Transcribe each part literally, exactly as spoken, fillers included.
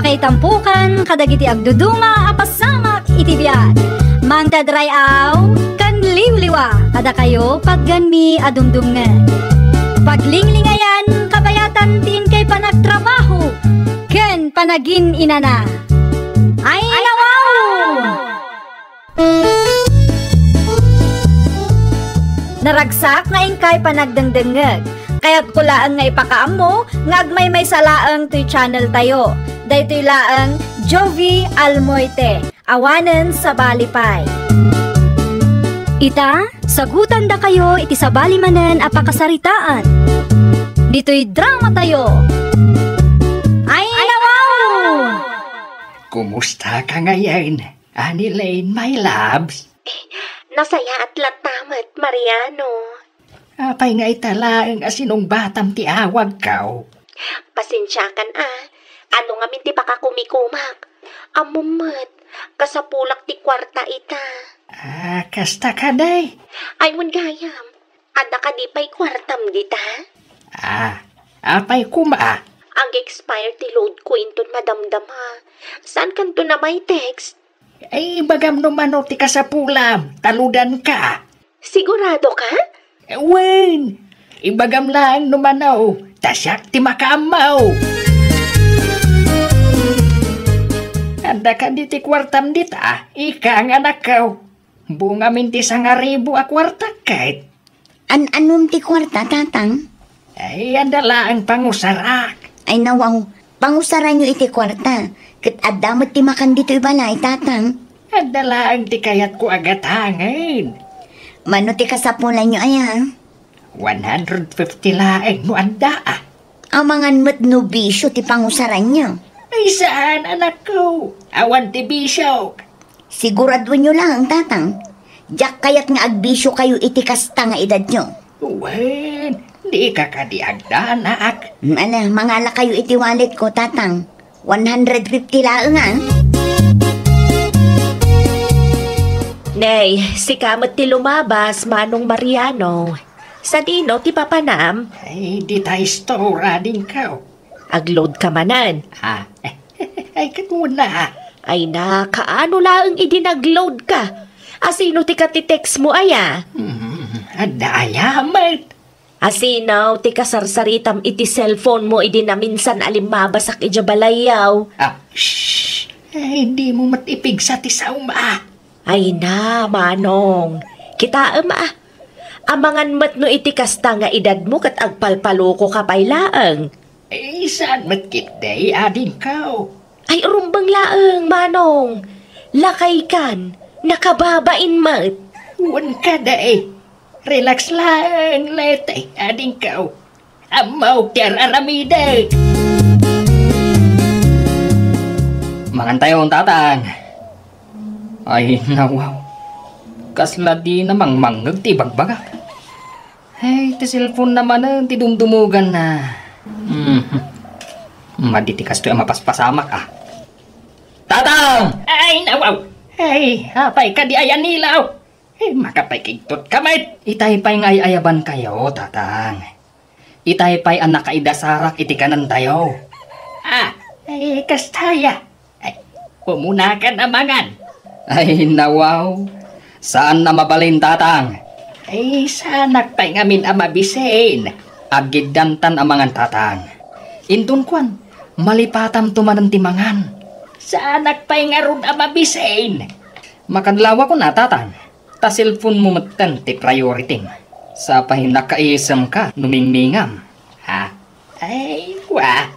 Ay tampukan kadagiti agduduma a pasamak iti biag. Mangted ray-aw ken liwliwa kadakayo pagganmi a dumdumngeg. Paglinglingayan, kabayatan ti inkay panagtrabaho ken panagin-inana. Ay, nawaw! Naragsak nga inkay panagdengdengngeg. Kayatko laeng nga ipakaammo nga agmaymaysa laeng toy channel tayo. Daytoy laeng Jovie Almoite, awanen sabali pay. Ita, sagutandakayo iti sabali manen a pakasaritaan. Ditoy drama tayo. Ay, nawaw! Kumusta ka ngayon? Ani Lane, my loves? Nasayaat latta met, Mariano. Apay nga ita laeng a sinungbatam ti awagko? Pasensiakan a. Adu ngamin ti pakakumikumak? Ammom met, kasapulak ti kuarta ita. Ah, kasta kadi? Ay, wen gayam. Adda kadi pay kuartam dita? Ah, apay koma? Ag-expire ti load ko inton madamdama. Saankanto a may-text? Ay, ibagam no mano ti kasapulam, ta loadanka. Sigurado ka? Wen, ibagam laeng no mano, ta siak ti makaammo. Adda kadi ti kuartam dita, ika nga anakko? Buong amin ti sangaribu a kuarta ket. An-anom ti kuarta, Tatang? Ay, adda laeng pangusarak. Ay, nawaw, pangusaranyo iti kuarta. Ket adda met ti makan ditoy balay, Tatang. Adda laeng ti kayatko a gatangen. Mano ti kasapulanyo aya? One hundred fifty laeng no adda, a. Amangan met no bisio ti pangusaranyo. Ay, saan, anakko. Awan ti bisio. Siguraduenyo laeng, Tatang. Diak kayat nga agbisiokayo iti kasta nga edadyo. Wen, dika kadi agdanak. Mm, ala, mangalakayo iti walletko, Tatang. One hundred fifty laeng, a. Nay, sika met ti lumabas, Manong Mariano. Sadino ti papanam? Ay, dita store, adingko. Ag-load ka manen. Ah, ay, ket una. Ay na, kaano laeng idi nag-load ka? Asino ti katitext mo aya? Hmm, adda aya met. Asino ti kasarsaritam iti cellphone mo idi naminsan a limmabasak idiay balayyo? Ah, shh! Ay, dimo met ipigsa ti saom, a. Ay na, Manong. Kitaem, a. Amangan met no iti kasta nga edadmo ket agpalpaloko ka pay laeng. Ay, saan met ketdi, adingko? Ay, rumbeng laeng, Manong. Lakaykan, nakababain met. Wen kadi. Relax laeng, Lete, adingko. Ammok ti ar-aramidek. Mangantayon, Tatang. Ay, nawaw. Kasla dina mangmangngeg ti ibagbagak. Ay, ti cellphone na manen ti dumdumuganna. Hmm. Madi ti kastoy a mapaspasamak, a. Tatang! Ay, nawaw! Ay, apay kadi a anilaw? Eh, makapikigtot ka met. Itay pay nga ay-ayabankayo, Tatang. Itay pay a nakaidasarak iti kanentayo. Ah, eh, kasta aya. Ay, umunakan a mangan. Ay, nawaw. Saan a mabalin, Tatang. Ay, saanak pay ngamin a mabisin. Aggiddantan a mangan, Tatang. Inton kuan, malipatamto manen ti mangan. Saanak pay ngarud a mabisin. Makadlawakon a, Tatang. Ta cellphone mo metten ti priority. Sapay nakaisemka no mingmingam. Ha? Ay, kua.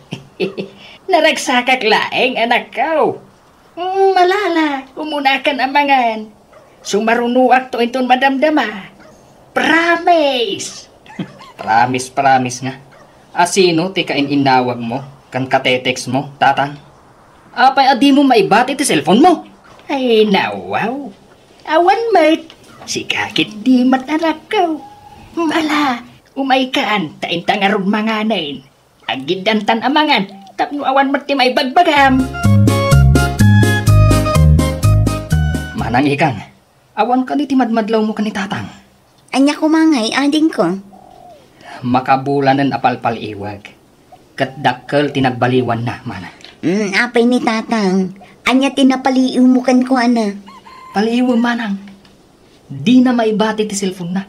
Naragsakak laeng, anakko. Mm, malala, umunakan a mangan. Sumarunoakto inton madamdama. Promise! Promise, promise nga. Asino ti kain-innawag mo, kan katetext mo, Tatang? Apay a dimo maibati ti cellphone mo? Ay, nawaw. Awan met. Sika ketdi met, anakko. Ala, umaykan, ta inta ngarud manganen. Aggiddantan a mangan, tapno awan met ti maibagbagam. Manang Ikang, awan kadi ti madmadlawmo ken ni Tatang? Ania koma ngay, adingko? Makabulanen a palpal-iwag. Ket dakkel ti nagbaliwanna, mana. Mm, apay ni Tatang? Ania ti napaliiwmo kenkuana? Paliiwem, manang. Dina maibati ti cellphone-na.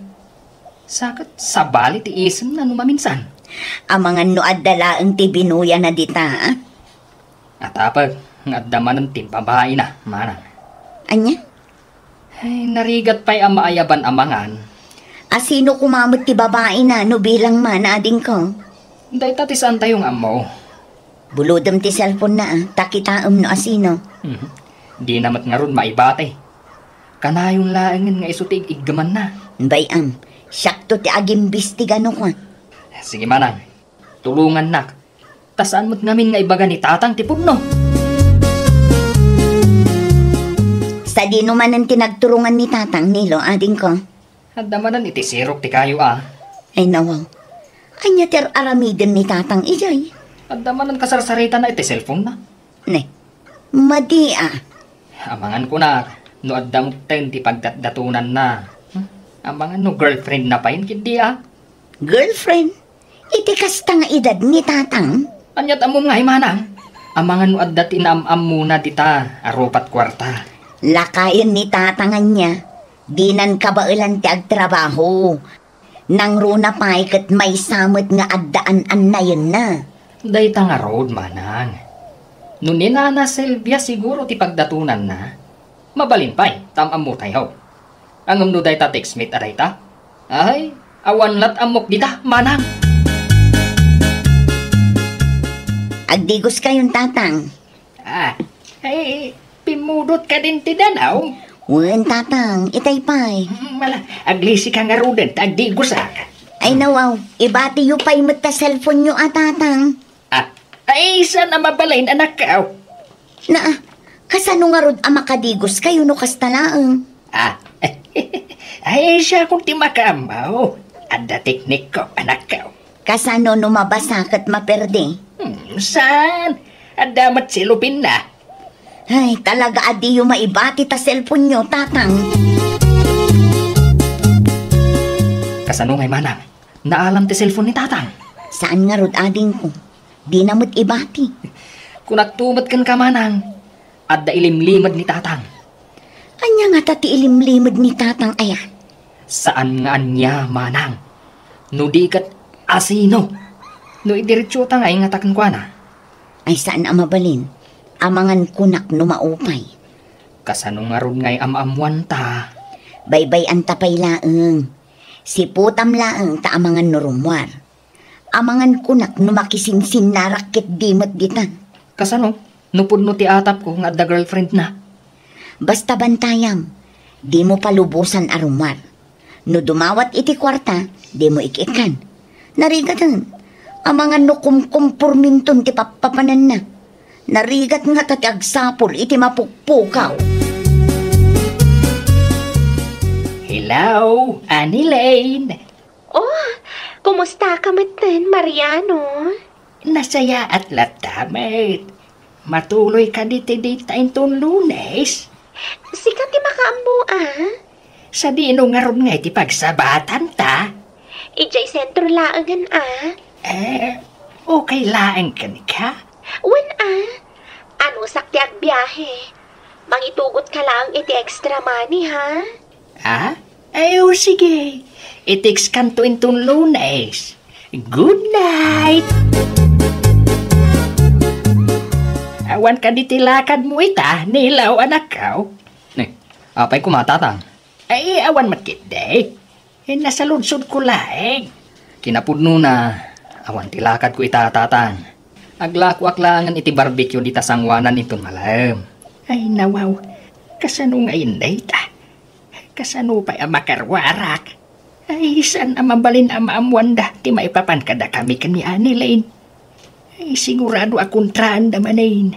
Sa ket sabali ti isemna no maminsan. Amangan no adda laeng ti binuyana dita, a? Atapek nga adda manen ti babaina, manang. Ania? Ay, narigat pay a maayaban amangan. A sino koma met ti babaina no bilang man, adingko? Dayta ti saantayo nga ammo. Bulodem ti cellphone-na, a, ta kitaem no asino. Mhm. Dina met ngarud maibati. Kanayon laengen nga isu ti ig-iggamanna. Bay-am, siakto ti agimbistigano kua. Sige, manang. Tulongannak. Ta saan met ngamin nga ibaga ni Tatang ti pudno. Sadino manen ti nagturongan ni Tatang, Nilo, adingko? Adda manen iti sirok ti kayo, a. Ay, nawaw. Ania ti ar-aramiden ni Tatang idiay? Adda manen kasarsaritana iti cellphone-na. Ne, madi, a. Amangan kunak, no adda metten ti pagdatdatonanna. Hmm? Amangan no girlfriend-na payen ketdi, a. Girlfriend? Iti kasta nga edad ni Tatang? Ania ti ammom ngay, manang? Amangan no adda ti naam-ammona dita a rupat kuarta. Lakayen ni Tatang ania, dinan kabaelan ti agtrabaho. Nangruna pay ket maysa met nga adda an-annayenna. Dayta ngarud, manang. No ni Nana Silvia siguro ti pagdatonanna, mabalin pay ta am-ammotayo. Ngem no dayta textmate a dayta? Ay, awan lat ammok dita, manang. Agdigoskayon, Tatang. Ah, ay, pimmudot kadin ti danaw? Wen, Tatang, itay pay. Mm, ala, aglisika ngaruden ta agdigosak. Ay, nawaw, ibatiyo pay met ta cellphone-yo a, Tatang. Ah, ay, saan a mabalin, anakko? Na, kasano ngarud a makadigoskayo no kasta laeng? Ah, ay, siakon ti makaammo. Adda teknikko, anakko. Kasano no mabasa ket maperdi? Hmm, saan? Adda met selopinna. Ay, talaga a diyo maibati ta cellphone-yo, Tatang. Kasano ngay, manang? Naalam ti cellphone ni Tatang? Saan ngarud, adingko? Dina met ibati. Kunakto met kenka, manang. Adda ilimlimed ni Tatang. Ania ngata ti ilimlimed ni Tatang aya? Saan nga ania, manang. No di ket, asino? No idiretsota nga ingata kenkuana. Ay, saan a mabalin. Amangan kunak no maupay. Kasano ngarud ngay am-ammoanta? Baybay-anta pay laeng. Siputam laeng ta amangan no rummuar. Amangan kunak no makisinsinnarak ketdi met ditan. Kasano? No pudno ti atapko nga adda girlfriend-na? Basta bantayam, dimo palubosan a rummuar. No dumawat iti kuarta, dimo ik-ikkan. Narigaten, amangan no kumkumporminton ti pappapananna. Narigat ngata ti agsapul iti mapukpukaw. Hello, Annie Lane. Oh, kumusta ka metten, Mariano? Nasayaat latta met. Matuloy kadi ti date-ta inton Lunes? Sika ti makaammo, a? Sadino ngarud ngay ti pagsabatanta? Idiay sentro laengen, a? Eh, okay laeng kenka? Wen, a. Anusak ti agbiahe. Mangitugot ka laeng iti extra money, ha? Ah? Ay, o sige. I-text kanto inton Lunes. Good night! Awan kadi ti lakadmo ita, Nilaw, anakko? Eh, apay koma, Tatang? Ay, awan met ketdi. Eh, nasaludsodko laeng. Kinapudnona, awan ti lakadko ita, Tatang. Aglakoak laengen iti barbecue dita sangoanan inton malem. Ay, nawaw. Kasano ngay dayta? Kasano pay a makaruarak? Ay, saan a mabalin a maammoanda ti maipapan kadakami ken ni Annie Lane? Ay, sigurado a kontraanda manen.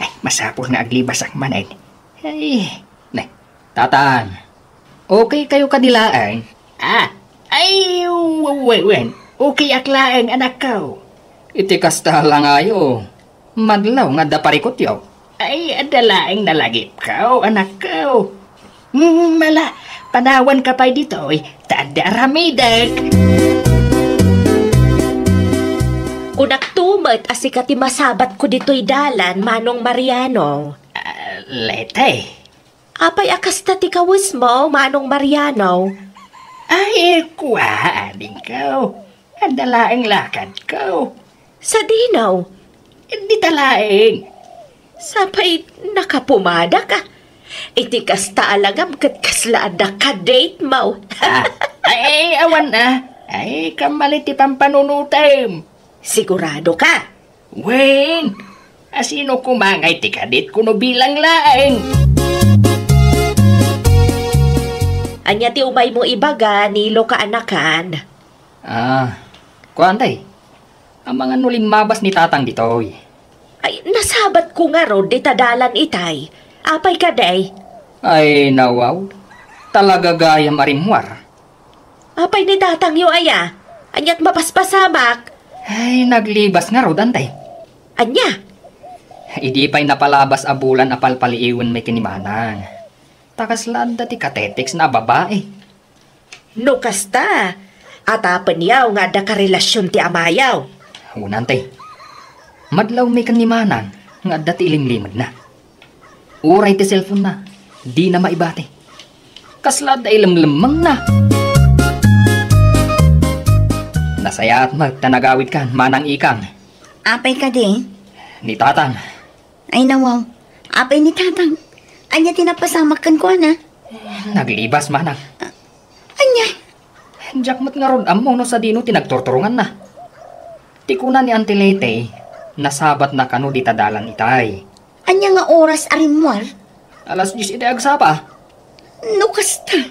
Ay, masapul nga aglibasak manen. Ay, ne, Tatang, okay kayo kadi laeng? Ah, ay, we-, wen, okay ak laeng, anakko. Iti kasta la ngayo, madlaw nga adda parikutyo. Ay, adda laeng nalagipko, anakko. Hmm, mala, panawanka pay ditoy, ta adda aramidek. Kunakto, Met a sika ti masabatko ditoy dalan, Manong Mariano. Ah, Lete. Apay a kasta ti kawesmo, Manong Mariano? Ay, kua, adingko. Adda laeng lakadko. Sadino? Dita laeng. Sapay nakapumadaka. Iti kasta a langam ket kasla adda ka-date mo. Ah, ay, awan a. Ay, kammali ti pampanunutem. Sigurado ka? Wen, asino koma ngay ti ka-date ko no bilang laeng? Ania ti umaymo ibaga, Nilo, kaanakan? Ah, kuan, tay. Amangan no limmabas ni Tatang ditoy. Ay, nasabatko ngarud dita dalan itay. Apay kadi? Ay, nawaw. Talaga gayam a rimmuar. Apay ni Tatangyo aya? Ania't mapaspasamak? Ay, naglibas ngarud, antay. Ania? Idi pay napalabas a bulan a palpaliiwen mi ken ni Manang. Ta kasla adda ti kateteksna a babae. No kasta, atapenyaw nga adda karelasion ti amayaw. Wen, antay. Madlawmi ken ni Manang nga adda ti ilimlimedna. Uray ti cellphone-na, dina maibati. Kasla adda ilemlemmengna. Nasayaat met ta nagawidkan, Manang Ikang. Apay kadi? Ni Tatang. Ay, nawaw. Apay ni Tatang? Ania ti napasamak kenkuana? Naglibas, Manang. Ania? Diak met ngarud ammo no sadino ti nagturturonganna. Ti kuna ni Auntie Leyte, nasabatna kano dita dalan itay. Ania nga oras a rimmuar? Alas dies idi agsapa. No kasta,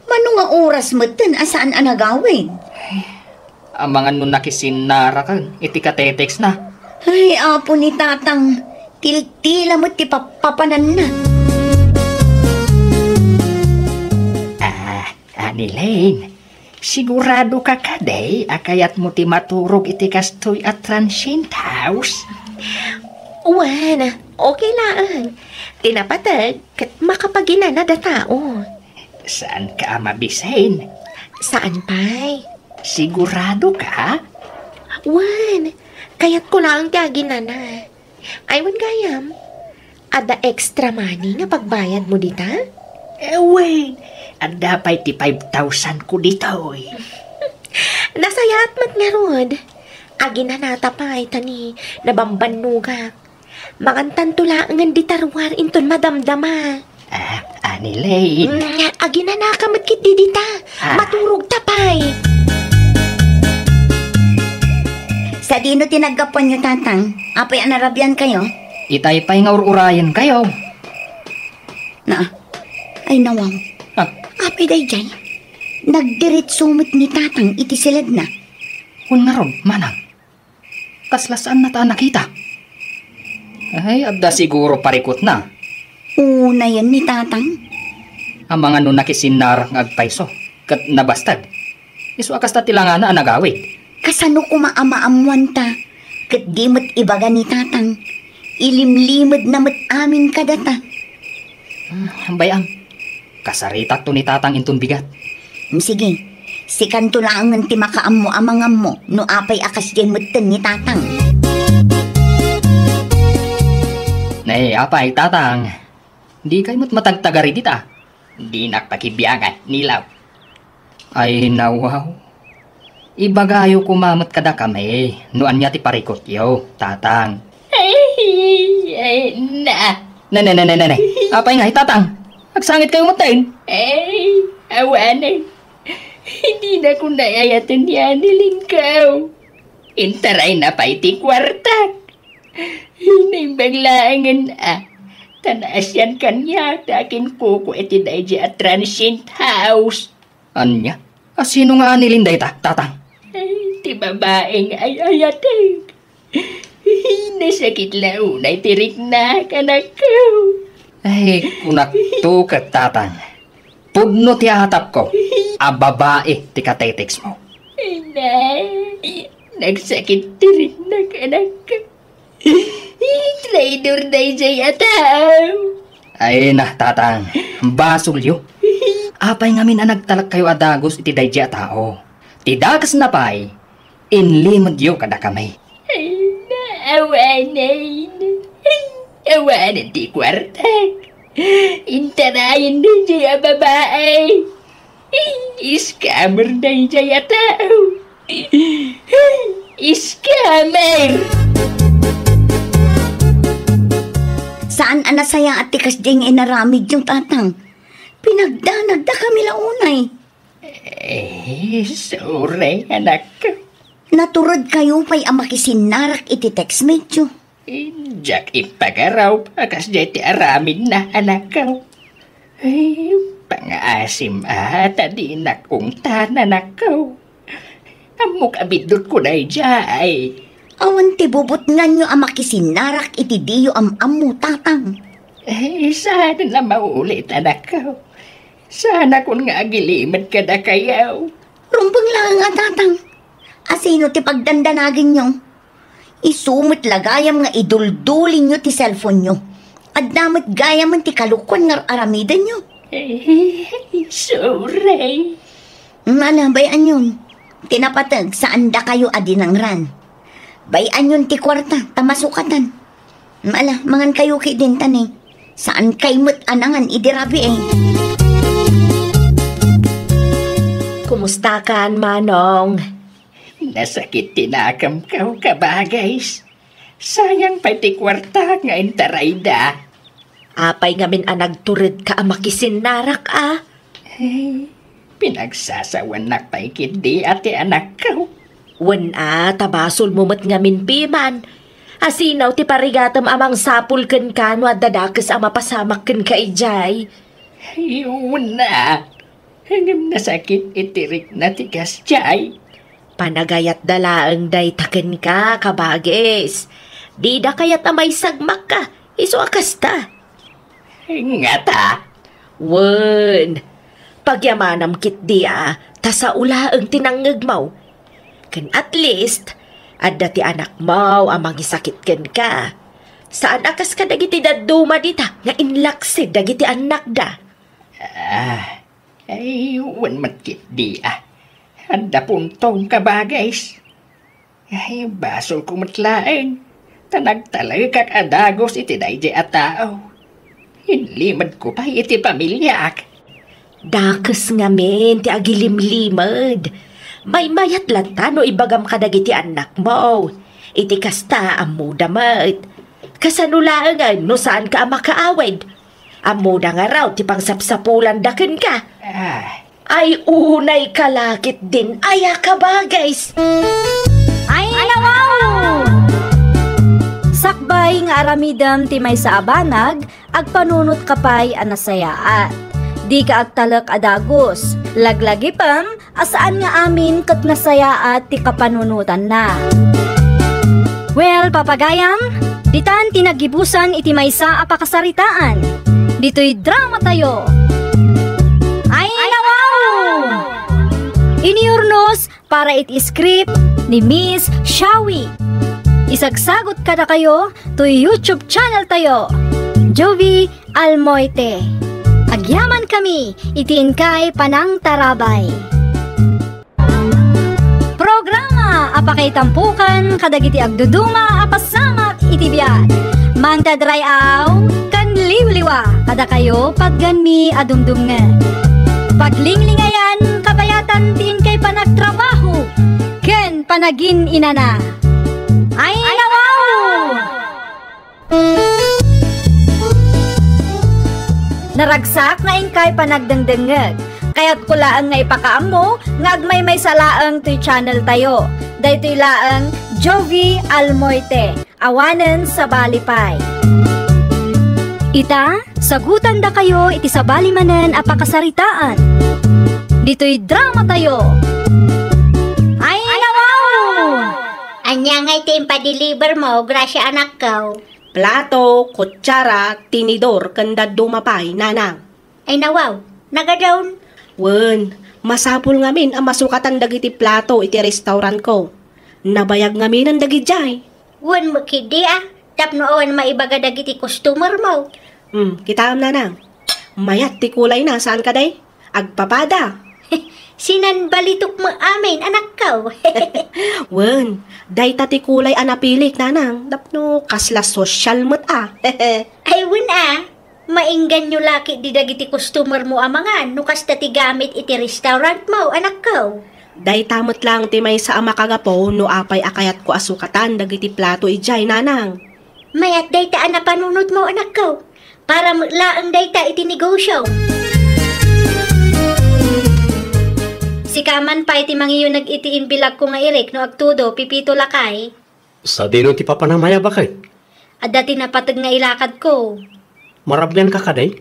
mano nga oras metten a saan a nagawid? Amangan no nakisinnarakan iti kateteksna. Ay, apo ni Tatang, tiltila met ti papapananna. Ah, Annie Lane, sigurado ka kadi a kayatmo ti maturog iti kastoy a transient house? Wen, okay laeng. Ti napateg, ket makapaginana da tao. Saan ka a mabisin? Saan pay? Sigurado ka? Wen, kayatko laeng ti aginana. Ay, wen gayam, adda extra money nga pagbayadmo dita? Eh, wen, adda pay ti five thousand ko ditoy. Nasayaat met ngarud. Aginanata pay ta ni nabambannogak. Mangantanto laengen dita ruar inton madamdama. Ah, Annie Lane. Mm, aginanaka met ketdi dita. Ah. Maturogta pay. Sadino ti naggapuanyo, Tatang? Apay a narabiankayo? Itay pay nga ur-urayenkayo. Na, ay, nawaw. Ah. Apay daydiay? Nagdiretso met ni Tatang iti siledna. Wen ngarud, Manang. Kasla saanna ta a nakita. Ay, adda siguro parikutna. Unayen ni Tatang. Amangan no nakisinnarak nga agpayso, ket nabastag. Isu a kasta ti langana a nagawid. Kasano koma a maammoanta, ket di met ibaga ni Tatang? Ilimlimedna met amin kadata. Hmm, bay-am. Kasaritakto ni Tatang inton bigat. Mm, sige. Sikanto laengen ti makaammo a mangammo no apay a kasdiay metten ni Tatang. Nay, apay, Tatang? Dikay met matagtagari dita. Dinak pakibiangan, Nilaw. Ay, nawaw. Ibagayo koma met kadakami no ania ti parikutyo, Tatang. Ay, ay, na. Ne, ne, ne, ne, ne, ne. Apay ngay, Tatang? Agsangitkayo metten? Ay, awanen. Dinakon ay-ayaten ni Anilin kaw. Intarayna pay ti kuartak. Naimbag laengen a ta naasian kaniak ti akinkuko iti daydiay a transient house. Ania? A sino nga Anilin dayta, Tatang? Ay, ti babaeng ay-ayatek. Nasakit la unay ti riknak, anakko. Ay, kunakto ket, Tatang. Pudno ti atapko a babae ti kateteksmo. Nay, nagsakit ti riknak, anakko. Traidor daydiay a tao. Ay na, Tatang, basolyo. Apay ngamin a nagtalekkayo a dagus iti daydiay a tao? Ti dakesna pay, inlimedyo kadakami. Ay, Awanen. Awanen ti kuartak. Intarayen daydiay a babai. Scammer daydiay a tao. Scammer! Saan a nasayaat ti kasdiay nga inaramidyo, Tatang. Pinagdanagdakami la unay. Eh, sorry, anak. Naturedkayo pay a makisinnarak iti text medyo. Eh, diak impagaraw a kasdiay ti aramidna, anakko. Eh, pangaasim a ta dinak ungtan, anakko. Ammok a biddutko daydiay. Awan ti bubutnganyo a makisinnarak iti diyo am-ammo, Tatang. Eh, saan a maulit, anakko. Saanakon nga agilimed kadakayo. Rumbeng laeng a, Tatang. Asino ti pagdandanagenyo? Isu met la gayam nga iduldulinyo ti cellphone-yo. Adda met gayamen ti kalokuan nga ar-aramidenyo. Eh, sorry. Ala, bay-anyon. Ti napateg, saandakayo a dinangran. Bay-anyon ti kuarta, ta masukatan. Ala, mangankayo ketdin, ta ni, saankay met a nangan idi rabii. Kumustakan, Manong? Nasakit ti nakemko, kabagis. Sayang pay ti kuarta nga intarayda. Apay ngamin a nagturedka a makisinnarak a? Eh, pinagsasawannak pay ketdi a ti anakko. Wen a, ta basolmo met ngamin piman. Asino ti parigatem a mangsapul kenka no adda dakes a mapasamak kenka idiay? Ay, wen a. Ngem nasakit iti rikna ti kasdiay. Panagayatda laeng dayta kenka, kabagis. Dida kayat a maisagmakka, isu a kasta. Ngata? Wen, pagyamanam ketdi a, ta sao laeng ti nangngegmo. Ken at least, adda ti anakmo a mangisakit kenka. Saan a kas kadagiti dadduma dita nga inlaksid dagiti annakda. Ah, ay, wen met ketdi a. Adda punto, kabagis. Ay, basolko met laeng, ta nagtalekak a dagus iti daydiay a tao. Inlimedko pay iti pamiliak. Dakes ngamin ti agilimlimed. Maymayat latta no ibagam kadagiti annakmo. Iti kasta, ammoda met. Kasano laengen no saanka a makaawid? Ammoda ngarud ti pangsapsapulanda kenka. Ah. Ay, unay ka la ketdin aya, kabagis. Ay, nawaw! Sakbay nga aramidem ti maysa a banag, agpanunotka pay a nasayaat. Dika agtalek a dagus. Laglagipem a saan nga amin ket nasayaat ti kapanunotanna. Well, papagayam, ditan ti naggibusan iti maysa a pakasaritaan. Ditoy dramatayo. Ay, nawaw! Inurnos para iti script ni Miss Shawi. Isagsagot kadakayo toy YouTube channel tayo, Jovie Almoite. Agyamankami iti inkay panangtarabay. Programa a pakaitampokan kadagiti agduduma a pasamak iti biag. Mangted ray-aw ken liwliwa kadakayo patgenmi a dumdumngeg. Paglinglingayan kabayatan ti inkay panagtrabaho ken panagin-inana. Ay, nawaw! Naragsak nga inkay panagdengdengngeg. Kayatko laeng nga ipakaammo nga agmaymaysa laeng toy channel tayo. Daytoy laeng Jovie Almoite, awanen sabali pay. Ita, sagutandakayo iti sabali manen a pakasaritaan. Ditoy dramatayo. Ay, nawaw! Ania ngay ti impadelivermo, Gracia anakko? Plato, kutsara, tinidor, ken dadduma pay, nanang. Ay, nawaw, nagadun. Wen, masapul ngamin a masukatan dagiti plato iti restaurantko. Nabayag ngaminen dagidiay. Wen met ketdi a, tapno awan maibaga dagiti customermo. Hmm, kitaem, nanang. Mayat ti kulayna, saan kadi? Agpapada. Sinanbalitok met amin, anakko. Wen, dayta ti kulay a napilik, nanang, tapno kasla sosyal met a. Ay, wen a. Maingganyo la ketdi dagiti customer mo a mangan no kasta ti gamit iti restaurant mo, anakko. Dayta met laeng ti maysa a makagapu no apay a kayatko a sukatan dagiti plato idiay, nanang. Mayat dayta a napanunot mo, anakko. Para met laeng dayta iti negosio. Sika man pay ti mangiyuneg iti imbilagko nga irik no agtudo, pipito lakay. Sadino ti papanam aya, baket? Adda ti napateg nga ilakadko. Marabianka kadi?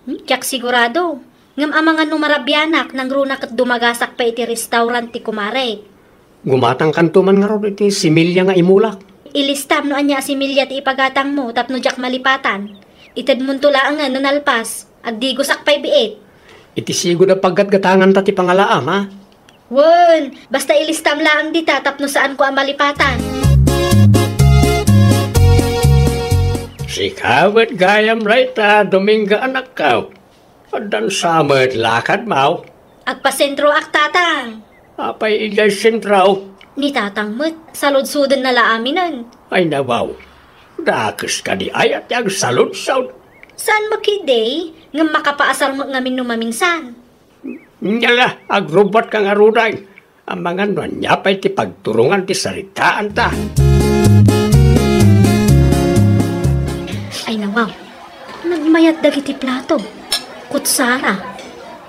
Hmm, diak sigurado. Ngem amangan no marabianak, nangruna ket dumagasak pay iti restaurant ti kumarek. Gumatangkanto man ngarud iti similya nga imulak. Ilistam no ania a similya ti ipagatangmo tapno diak malipatan. Itedmonto laengen no nalpas, agdigosak pay biit. Iti sigud a paggatgatanganta ti pangalaam, a? Wen, basta ilistam laeng dita tapno saanko a malipatan. Sika met gayam dayta, Dominga, anakko. Addan sa met lakadmo? Agpasentroak, tatang. Apay idiay sentro? Ni tatang met, saludsodenna la aminen. Ay, nawaw. Dakes kadi aya ti agsaludsod? Saan met ketdi, ngem makapaasar met ngamin no maminsan. Nia la, agrubbuatka ngaruden. Amangan no ania pay ti pagturongan ti saritaanta. Ay, nawaw. Nagmayat dagiti plato, kutsara,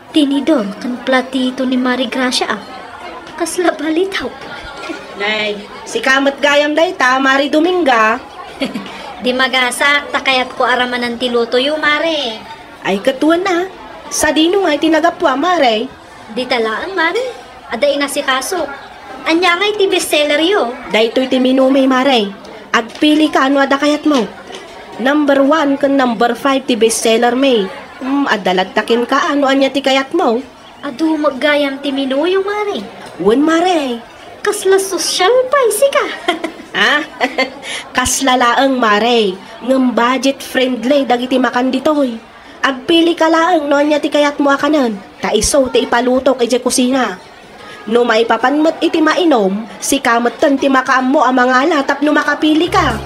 tinidor, ken platito ni Mari Gracia, a. Kasla balitok. Nay, sika met gayam dayta, Mari Dominga. Dimagasak, ta kayatko a ramanan ti lutoyo, Mare. Ay, ket wen a. Sadino ngay ti nagapua, Mare? Dita laeng, Mare. Adda inasikaso. Ania ngay ti bestselleryo? Daytoy ti menumo, Mare. Agpilika no adda kayatmo. Number one ken number five ti bestsellermi. Hmm, adda latta kenka no ania ti kayatmo. Adu met gayam ti menuyo, Mare. Wen, Mare. Kasla sosyal pay sika. Ah, kasla laeng, Mare. Ngem budget friendly dagiti makan ditoy. Agpilika laeng no ania ti kayatmo a kanen, ta isu ti ipalutok idiay kusina. No maipapan met iti mainum, sika metten ti makaammo a mangala tapno makapilika.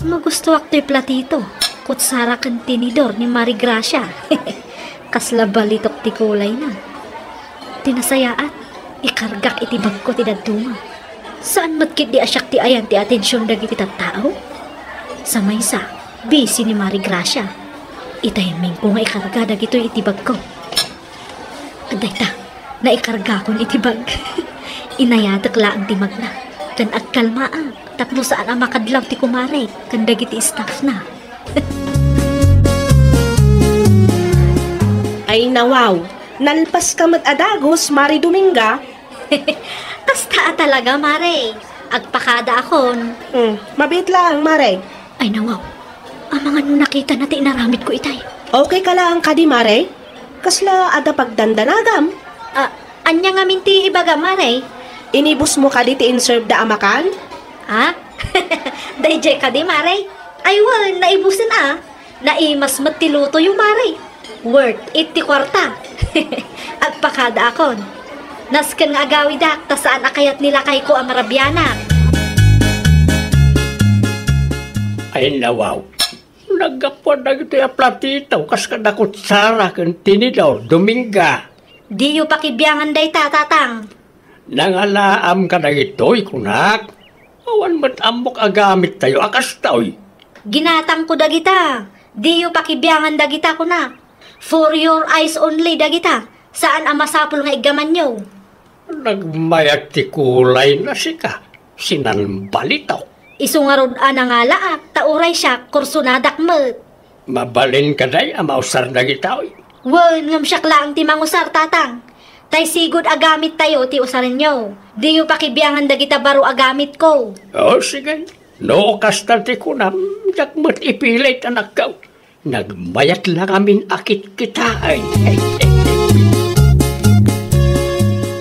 Magustoak toy platito, kutsara ken tinidor ni Mari Gracia. Kasla balitok ti kulayna. Ti nasayaat, ikargak iti bagko ti dadduma. Saan met ketdi a siak ti ayan ti atension dagiti tattao? Sa maysa, busy ni Mari Gracia. Itimingko nga ikarga dagitoy iti bagko. Adda ita, naikargakon iti bag. Inayatek laeng ti magna, ken agkalmaak tapno saan a makadlaw ti kumarek ken dagiti staffna. Ay, nawaw, nalpaska met a dagus, Mari Dominga. Kasta a talaga, Mare. Agpakadaakon. Hmm, mabiit laeng, Mare. Ay, nawaw. Amangan no nakitana ti inaramidko itay. Okay ka laeng kadi, Mare? Kasla adda pagdandanagam? Ah, ania ngamin ti ibaga, Mare? Inibusmo kadi ti inserveda a makan? Ah? Daydiay kadi, Mare? Ay, wen, naibusen a. Naimas met ti lutoyo, Mare. Worth it ti kuarta. Agpakadaakon. Nasken nga agawidak ta saan a kayat ni lakayko a marabianak. Ay, nawaw. Naggapuan dagitoy a platito kas kada kutsara ken tinidor, Dominga. Diyo pakibiangan dayta, Tatang. Nangalaam kadagitoy, kunak. Awan met ammok a gamittayo a kastoy. Ginatangko dagita. Diyo pakibiangan dagita, kunak. For your eyes only dagita. Saan a masapul nga iggamanyo. Nagmayat ti kulayna sika, sinanbalitok. Isu ngarud a nangalaak, ta uray siak, kursonadak met. Mabalin kadi a mausar dagitoy? Wen, ngem siak laeng ti mangusar, Tatang. Tay sigud a gamittayo ti usarenyo. Diyo pakibiangan dagita baro a gamitko. O, sige. No kasta ti kunam, diak met ipilit, anakko. Nagmayat la ngamin a kitkitaen.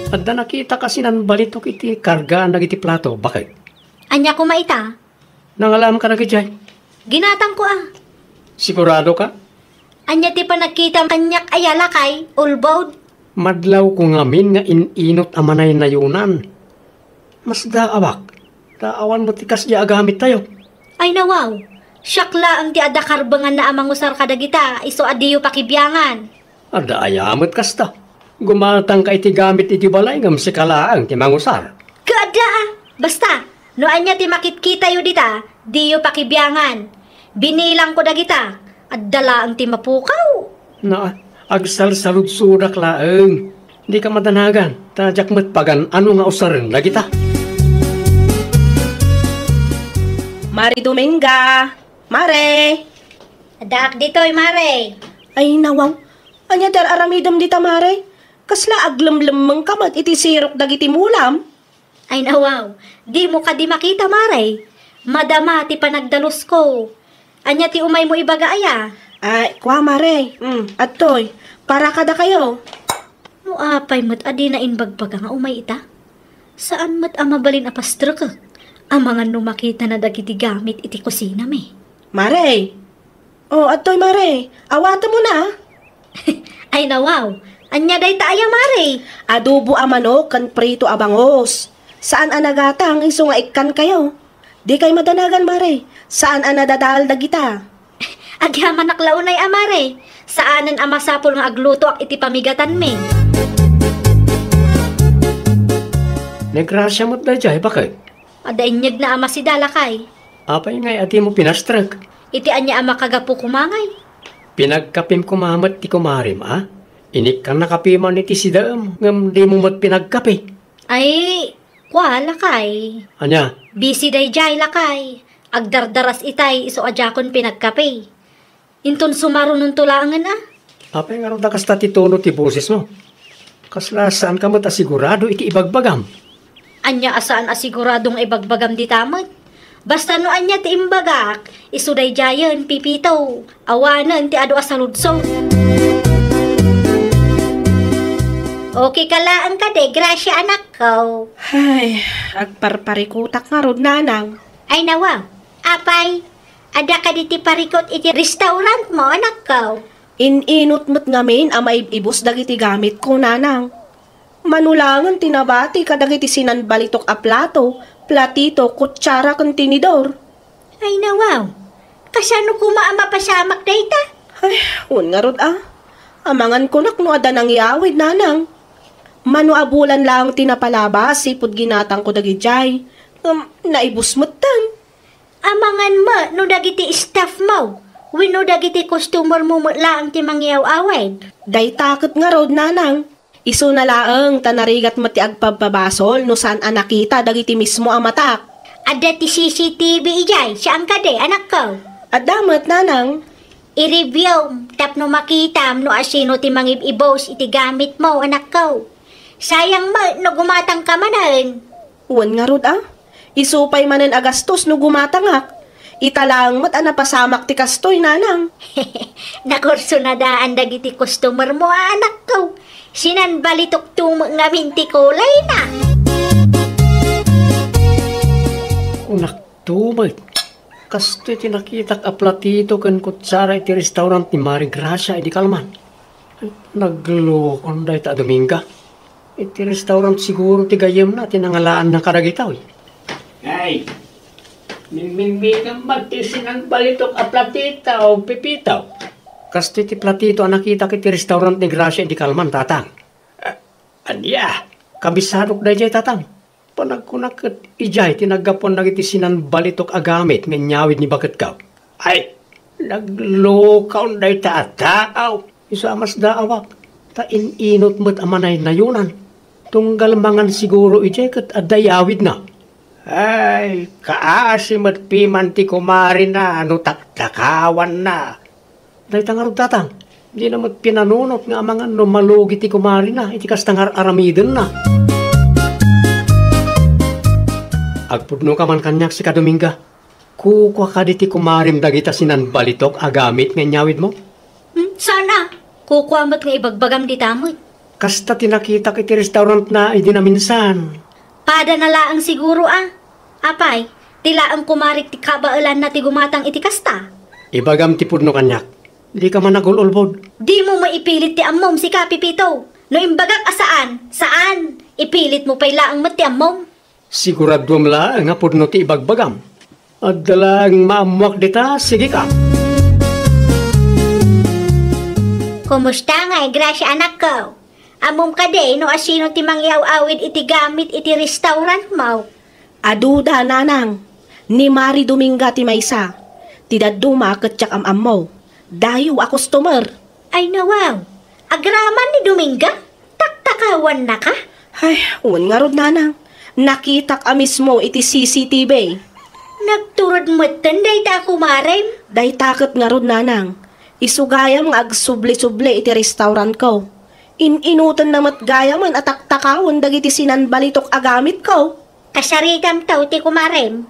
Adda nakitaka sinanbalitok iti kargaan dagiti plato, baket? Ania koma ita? Nangalaam ka dagiti ay? Ginatangko a. Sigurado ka? Ania ti panagkitam kaniak aya, lakay, ulbod? Madlawko ngamin nga in-inut a manaynayonan. Masdaawak, ta awan met ti kasdiay a gamittayo. Ay nawaw, siak laeng ti adda karbenganna a mangusar kadagita, isu a diyo pakibiangan. Adda aya met kasta? Gumatangka iti gamit iti balay ngem sika laeng ti mangusar. Kaadda a! Basta, no ania ti makitkitayo dita, diyo pakibiangan. Binilangko dagita, adda laeng ti mapukaw. Na, agsalsaludsodak laeng. Dika madanagan, ta diak met pagan-ano nga usaren dagita. Mare Dominga! Mare! Addaak ditoy, Mare. Ay, nawaw. Ania ti ar-aramidem dita, Mare? Kasla aglemlemmengka met iti sirok dagiti mulam? Ay nawaw, dimo kadi makita, Mare. Madama ti panagdalusko. Ania ti umaymo ibaga aya? Ay, kua, Mare. Mm, adtoy. Para kadakayo. No apay met a dina imbagbaga nga umay ita? Saan met a mabalin a pastrekek? Amangan no makitana dagiti gamit iti kusinami. Mare! Oh, adtoy, Mare. Awatemon a. Ay nawaw. Ania dayta aya, Mare? Adobo a manok ken prito a bangus. Saan a nagatang isu nga ikkankayo. Dikay madanagan, Mare. Saan a nadadael dagita. Agyamanak la unay a, Mare. Saanen a masapul nga aglutoak iti pamigatanmi. Nagrasia met daydiay, baket? Adda inyegna a masida, lakay. Apay ngay a dimo pinastrek? Iti ania a makagapu koma ngay? Pinagkapim koma met ti kumarim, a? Inikkannaka piman iti sidaem, ngem dimo met pinagkape. Ay, kua, lakay. Ania? Busy daydiay, lakay. Agdardaras itay isu a diakon pinagkape. Inton sumarunonto laengen a. Apay ngarud a kasta ti tono ti bosesmo? Kasla saanka met a sigurado iti ibagbagam? Ania a saan a sigurado nga ibagbagam dita met? Basta no ania ti imbagak, isu daydiayen, Pipito. Awanen ti adu a saludsod. Okay ka laeng kadi, Gracia, anakko? Ay, agparparikutak ngarud, nanang. Ay nawa, apay, adda kadi ti parikut iti restaurantmo, anakko? In-inut met ngamin a maib-ibus dagiti gamitko, nanang. Mano laengen ti nabati kadagiti sinanbalitok a plato, platito, kutsara, ken tinidor. Ay nawaw, kasano koma a mapasamak dayta? Ay, wen ngarud a. Amangan kunak no adda nangyawid, nanang. Mano a bulan laeng ti napalabas, sipud ginatangko dagidiay. Ngem, naibus metten. Amangan met no dagiti staffmo, wenno dagiti customermo met laeng ti mangyaw-awid. Dayta ket ngarud, nanang. Isuna laeng ta narigat met ti agpabbabasol no saan a nakita dagiti mismo a matak. Adda ti C C T V idiay, saan kadi, anakko? Adda met, nanang. I-review tapno makitam no asino ti mangib-ibus iti gamitmo, anakko. Sayang met no gumatangka manen. Wen ngarud a, isu pay manen a gastos no gumatangak. Ita laeng met a napasamak ti kastoy, nanang. Nakurso na daan dagiti customermo a, anakko. Sinanbalitokto met ngamin ti kulayna. Kunakto met. Kastoy ti nakitak a platito ken kutsara iti restaurant ni Mari Gracia idi kalman. Naglokon dayta a Dominga. Iti restaurant siguro ti gayyemna ti nangalaanna kadagita, uy. Ay, mimingmingam met ti sinanbalitok a platito, Pepito. Kastoy ti platito a nakitak iti restaurant ni Gracia idi kalman, Tatang. Ah, ania? Kabisadok daydiay, Tatang. Panagkunak ket idiay ti naggapuan dagiti sinanbalitok a gamit nga inyawid ni baketko. Ay, naglukaon dayta a tao. Isu a masdaawak, ta in-inut met a manaynayonan. Tunggal mangan siguro idiay ket adda iyawidna. Ay, kaasi met piman ti kumarina no takdakawanna. Dayta ngarud, Tatang, dina met pinanunot nga amangan no malugi ti kumarina iti kasta nga ar-aramidenna. Agpudnoka man kaniak, sika Dominga. Kukua kadi ti kumarim dagita sinanbalitok a gamit nga inyawidmo? Hmm, saan a? Kukua met nga ibagbagam dita met. Kasta ti nakitak iti restaurantna idi naminsan. Padana laeng siguro a. Apay, ti laeng kumarik ti kabaelanna ti gumatang iti kasta? Ibagam ti pudno kaniak. Dika man agul-ulbod. Dimo maipilit ti ammom, sika, Pepito. No imbagak a saan, saan. Ipilitmo pay laeng met ti ammom. Siguraduem laeng a pudno ti ibagbagam. Adda laeng maammoak dita, sigika. Kumusta ngay, Gracia, anakko? Ammom kadi no asino ti mangiaw-awid iti gamit iti restaurantmo? Aduda, nanang. Ni Mari Dominga ti maysa. Ti dadduma ket siak am-ammo. Dayo a customer. Ay, nawaw. Agraman ni Dominga? Taktakawannaka? Ay, wen ngarud, nanang. Nakitak a mismo iti C C T V. Nagturod metten dayta a kumarem? Dayta ket ngarud, nanang. Isu gayam nga agsubli-subli iti restaurantko. In-inutenna met gayamen a taktakawen dagiti sinanbalitok a gamitko. Kasaritam taw ti kumarem.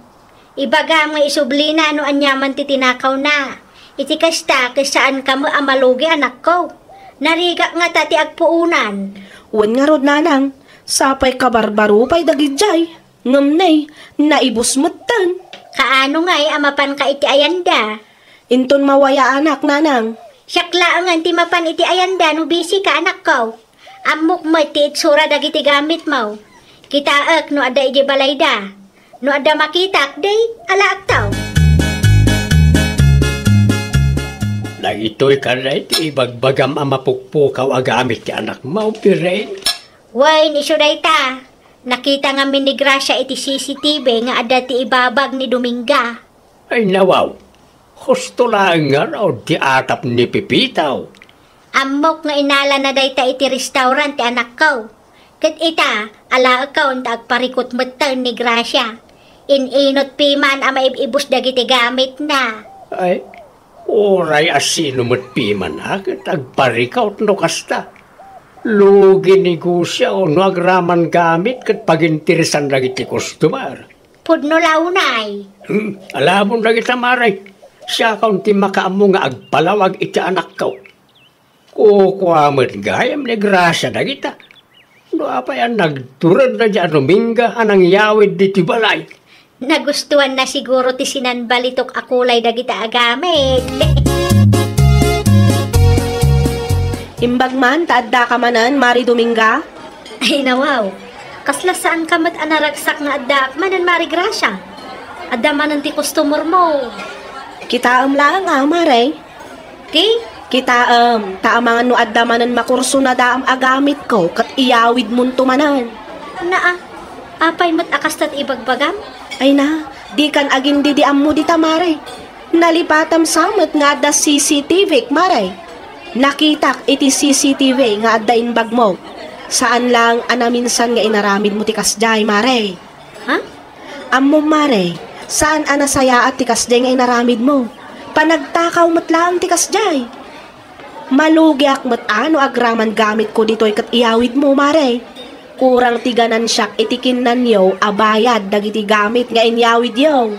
Ibagam nga isublina no aniaman ti tinakawna. Iti kasta, ket saanka met a malugi, anakko. Narigak ngata ti agpuonan. Wen ngarud, nanang, sapay kabarbaro pay dagidiay. Ngem nay, naibus metten. Kaano ngay a mapanka iti ayanda? Inton mawayaanak, nanang. Siak laengen ti mapan iti ayanda no bisika, anakko. Ammok met ti itsura dagiti gamitmo. Kitaek no adda idiay balayda. No adda makitak, di, alaekto. Daytoy kadi ti ibagbagam a mapukpukaw a gamit ti anakmo, Piring? Wen, isu dayta. Nakita ngamin ni Gracia iti C C T V nga adda ti ibabag ni Dominga. Ay, nawaw. Husto laeng ngarud ti atap ni Pepito. Ammok nga inalana dayta iti restaurant ti anakko. Ket ita, alaekon ta agparikut metten ni Gracia. In-inut piman a maib-ibus dagiti gamitna. Ay, uray a sino met piman a ket agparikut no kasta. Lugi negosio no agraman gamit ket paginteresan dagiti customer. Pudno la unay. Hmm, alamon dagita, Mare. Siakon ti makaammo nga agpalawag iti anakko. Kukua met gayam ni Gracia dagita. No apay a nagturedna diay a Dominga a nangyawid ditoy balay? Nagustuanna siguro ti sinanbalitok a kulay dagita a gamit. Imbag man ta addaka manen, Mari Dominga? Ay, nawaw. Kasla saanka met a naragsak nga addaak manen, Mari Gracia? Adda manen ti customermo. Kitaem laeng a, Mare. Ti? Kitaem, ta amangan no adda manen makursunadaam a gamitko ket iyawidmonto manen. Naa, apay met a kasta ti ibagbagam? Ay na, dikan agin-didiammo dita, Mare. Nalipatam sa met nga adda C C T V, Mare. Nakitak iti C C T V nga adda imbagmo. Saan laeng a naminsan nga inaramidmo ti kasdiay, Mare. Ha? Ammom, Mare, saan a nasayaat ti kasdiay nga inaramidmo. Panagtakaw met laeng ti kasdiay. Malugiak met a no agraman gamitko ditoy ket iyawidmo, Mare. Kurang ti ganansiak iti kinnanyo a bayad dagiti gamit nga inyawidyo.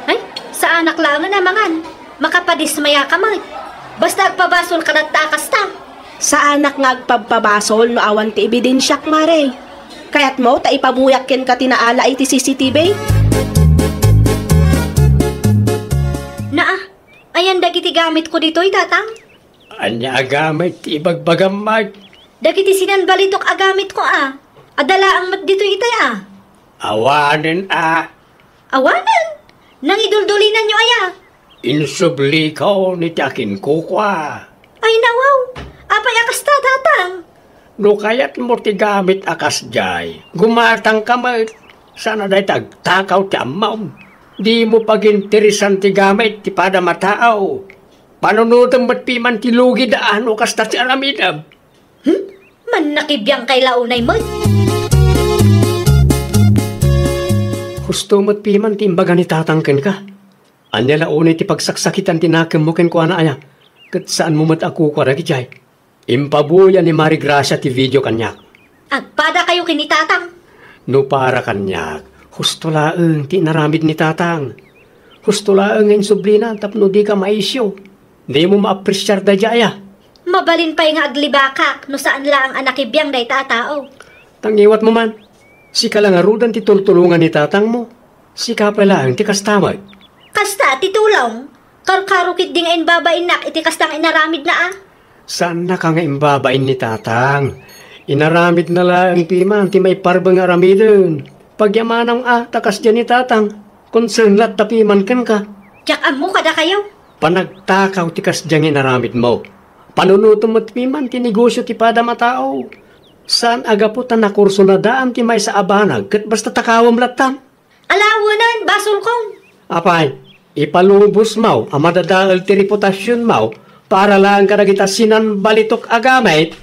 Ay, saanak laengen a mangan. Makapadismayaka met. Basta agpabasolka latta a kasta. Saanak nga agpabpabasol no awan ti ebidensiak, Mare. Kayatmo ta ipabuyak kenka ti naala iti C C T V? Naa, ayan dagiti gamitko ditoy, Tatang? Ania a gamit ti ibagbagam, Mike? Dagiti sinanbalitok a gamitko a. Adda laeng met ditoy itay a. Awanen a. Awanen? Nangiduldulinanyo aya? Insublikon iti akinkukua. Ay, nawaw! Apay a kasta, Tatang? No kayatmo ti gamit a kasdiay, gumatangka met. Saan a dayta agtakaw ti ammom. Dimo paginteresan ti gamit ti padam a tao. Panunotem met piman ti lugida a no kasta ti aramidem. Hmm? Mannakibiangkay la unay met. Husto met piman ti imbaga ni Tatang kenka. Ania la unay ti pagsaksakitan ti nakemmo kenkuana aya? Ket saanmo met a kukua dagidiay? Impabuya ni Mari Gracia ti video kaniak. Agpadakayo ken ni Tatang. No para kaniak, husto laeng ti inaramid ni Tatang. Husto laeng nga insublina tapno dika maisyo. Dimo maapresiar daydiay aya. Mabalin pay nga aglibakak no saan laeng a nakibiang dayta a tao. Ta ngiwatmo man, sika la ngaruden ti tultulongan ni tatangmo. Sika pay laeng ti kasta met. Kasta ti tulong. Karkaro ketdi nga imbabainnak iti kasta nga inaramidna a. Saannaka nga imbabain ni Tatang. Inaramidna laeng piman ti maiparbeng nga aramiden. Pagyamanam a ta kasdiay ni Tatang. Concern latta piman kenka. Diak ammo kadakayo. Panagtakaw ti kasdiay nga inaramidmo. Panunotem met piman ti negosio ti padam a tao. Saan a gapu ta nakurso na daan ti maysa a banag ket basta takawem lattan. Ala, wen, basolko. Apay, ipalubosmo a madadael ti reputasionmo para laeng kadagita sinanbalitok a gamit.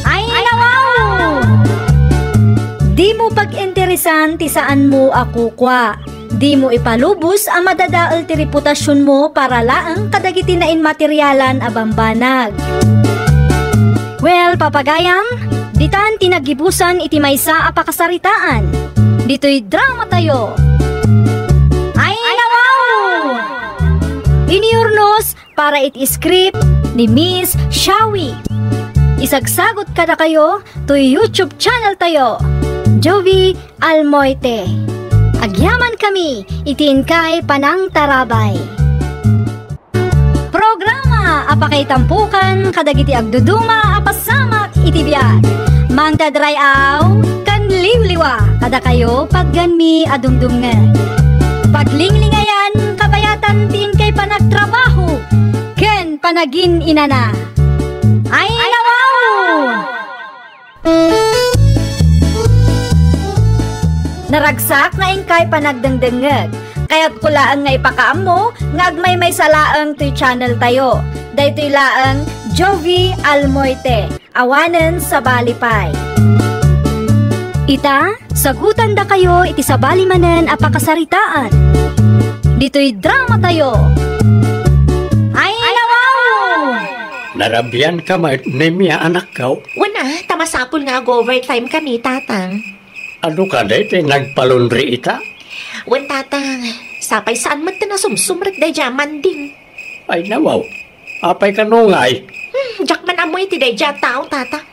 Ay, nawaw! Dimo pag-interesan ti saanmo a kukua. Dimo ipalubos a madadael ti reputasionmo para laeng kadagiti nainmaterialan a bambanag. Well, papagayam, ditan ti naggibusan iti maysa a pakasaritaan. Ditoy dramatayo. Ay, nawaw! Iniurnos para iti script ni Miss Shawi. Isagsagot kadakayo toy YouTube channel tayo, Jovi Almoite. Agyaman kami iti inkay panangtarabay. Programa a pakaitampokan kadagiti agduduma a pasamak iti biag. Mangted ray-aw ken liwliwa kadakayo pagganmi a dumdumngeg. Paglinglingayan kabayatan ti inkay panagtrabaho ken panagin-inana. Ay, nawaw! Naragsak nga inkay panagdengdengngeg. Kayatko laeng nga ipakaammo nga agmaymaysa laeng toy channel tayo. Daytoy laeng Jovi Almoite, awanen sabali pay. Ita, sagutandakayo iti sabali manen a pakasaritaan. Ditoy dramatayo. Ay, nawaw! Narabianka met, Nemia, anakko? Wen a, ta masapul nga ag-overtime kami, Tatang. Adu kadi ti nagpalaundry ita? Wen, Tatang, sapay saan met ti nasumsumrek daydiay a manding. Ay, nawaw. Apay kano ngay? Hmm, diak man ammo iti daydiay a tao, Tatang.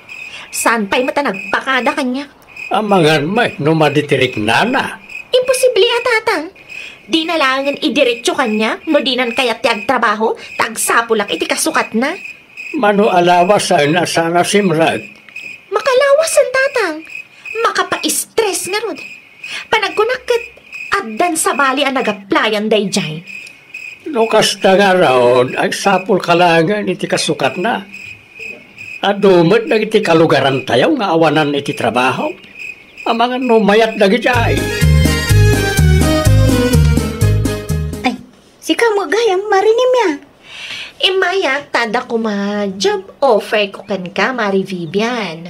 Saan pay met a nagpakada kaniak? Amangan met no madi ti riknana. Imposible a, Tatang. Dina laengen idiretso kaniak no dinan kayat ti agtrabaho, ta agsapulak iti kasukatna. Mano a lawasen a saan a simrek? Makalawasen, Tatang. Makapa-stress ngarud. Panagkunak ket addan sabali a nag-applyan daydiay. No kasta ngarud, agsapulka laengen iti kasukatna. Adu met dagiti kalugarantayo nga awanan iti trabaho. Amangan no mayat dagidiay. Ay, sika met gayam, Mari Nemia. Immayak ta adda koma job offer ko kenka, Mari Vivian.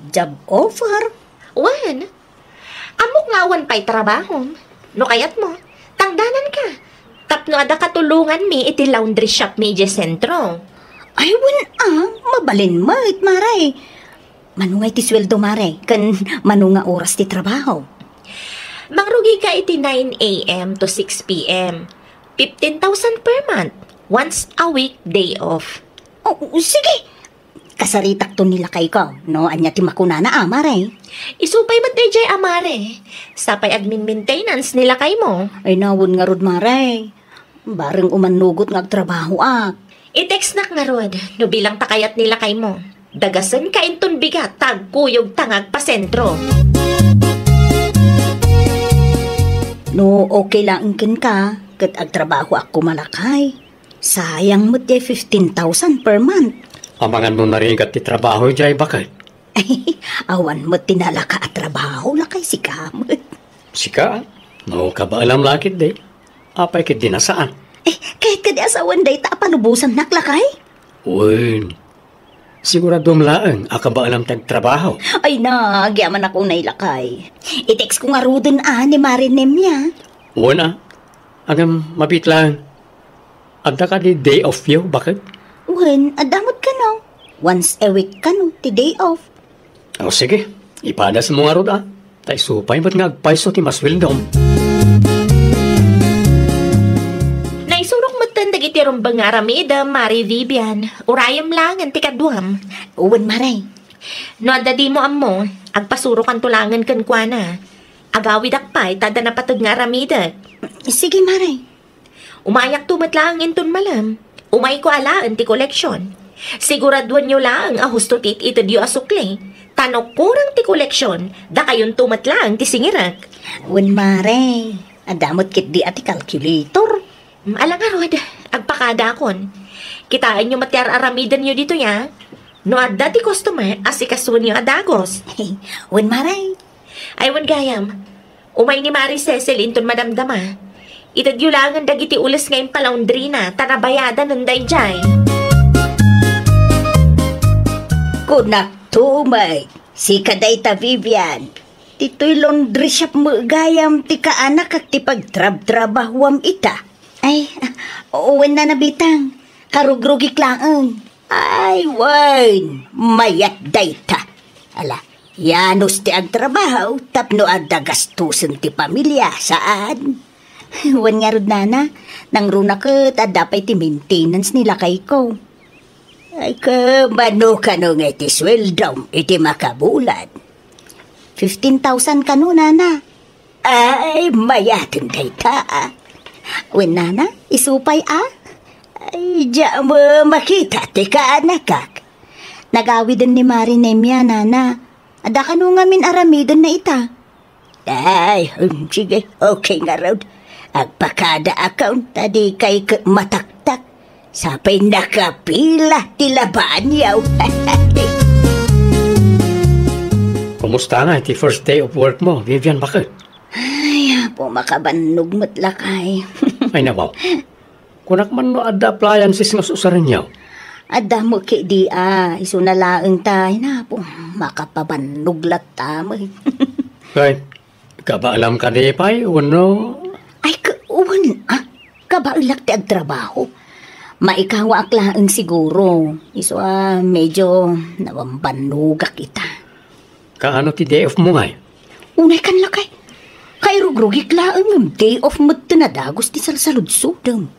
Job offer? Wen, ammok nga awan pay trabahom. No kayatmo, tangdananka. Tapno adda katulonganmi iti laundry shop mi idiay sentro. Ay, wen a, mabalin met, Mare. Mano ngay ti sueldo, Mare? Ken mano nga oras ti trabaho? Mangrugika iti nine a m to six p m. Fifteen thousand per month. Once a week, day off. Oh, sige. Kasaritakto ni lakayko, no? Ania ti makunana, a, Mare? Isu pay met daydiay, a, Mare. Sapay agmin-maintenance ni lakaymo. Ay, nawen ngarud, Mare. Bareng umannugot nga agtrabahoak. I-textnak ngarud, no bilang ta kayat ni lakaymo. Dagasenka inton bigat ta agkuyogta nga agpasentro. No okay laeng kenka, ket agtrabahoak koma, lakay. Sayang met diay fifteen thousand per month. Amangan no narigat ti trabaho diay, baket? Awan met ti nalaka a trabaho, lakay, sika met. Sika? No, kabaelam la ketdi. Apay ketdi a saan? Eh, kayat kadi a sawen dayta a palubosannak, lakay? Wen. Siguraduam laeng a kabaelam ti agtrabaho. Ay na, agyamanak unay, lakay. I-textko ngaruden a ni Mare Nemia. Wen a. Ngem mabiit laeng. Adda kadi day off yo, baket? Wen, adda met kano. Once a week kano ti day off. O, sige. Ipadasmo ngarud a. Ta isu pay met nga agpayso ti masueldom. Naisurok metten dagiti rumbeng nga aramidem, Mari Vivian. Urayem laengen ti kaduam. Wen, Mare. No adda dimo ammo, agpasurokanto laengen kenkuana. Agawidak pay ta adda napateg nga aramidek. Sige, Mare. Umayakto met laeng inton malem. Umayko alaen ti koleksion. Siguraduenyo laeng a husto ti it-itedyo a sukli. Ta no kurang ti koleksion, dakayonto met laeng ti singirek. Wen, mare, adda met ketdi a ti calculator. Mm, ala ngarud, agpakadaakon. Kitaenyo met ti ar-aramidenyo ditoy, a. No adda ti customer, asikasuenyo a dagus. Wen, mare. Ay, wen gayam. Umay ni Mari Cecil inton madamdama. Itedyo laengen dagiti ules nga impalaundrina, ta nabayadanen daydiay. Kunakto met, sika dayta, Vivian. Ditoy laundry shop met gayam ti kaanakak ti pagtrabtrabahuam ita. Ay, ah, wen, Nana Bitang. Karugrugik laeng. Ay, wen, mayat dayta. Ala, yanos ti agtrabaho tapno adda gastusen ti pamilya, saan? Wen ngarud, Nana, nangruna ket adda pay ti maintenance ni lakayko. Ay, kano, kano nga iti sueldom iti makabulan? Fifteen thousand kano, Nana. Ay, mayaten dayta, a. Wen, Nana, isu pay, a? Ay, diak met makita ti kaanakak. Nagawiden ni Mari Nemia, Nana. Adda kano ngamin aramidenna ita? Ay, hmm, sige, okay ngarud. Agpakadaakon ta dikay ket mataktak. Sapay nakapila ti labaanyo. Kumusta ngay ti first day of work mo, Vivian, baket? Ay, Apo, makabannog met, lakay. Ay, nabaw. Kunak man no adda appliances nga susarenyo. Adda met ketdi, a, isuna laeng ta, ay, Apo, makapabannog latta met. Kay, kabaelam kadi pay, wenno? Ay, ka-, wen, a, kabaelak ti agtrabaho. Maikawaak laeng siguro. Isu a, medyo nabambannogak ita. Kaano ti day off mo ngay? Unay kan, lakay. Kairugrugik laeng ngem day off met ti nadagus ti salsaludsodem.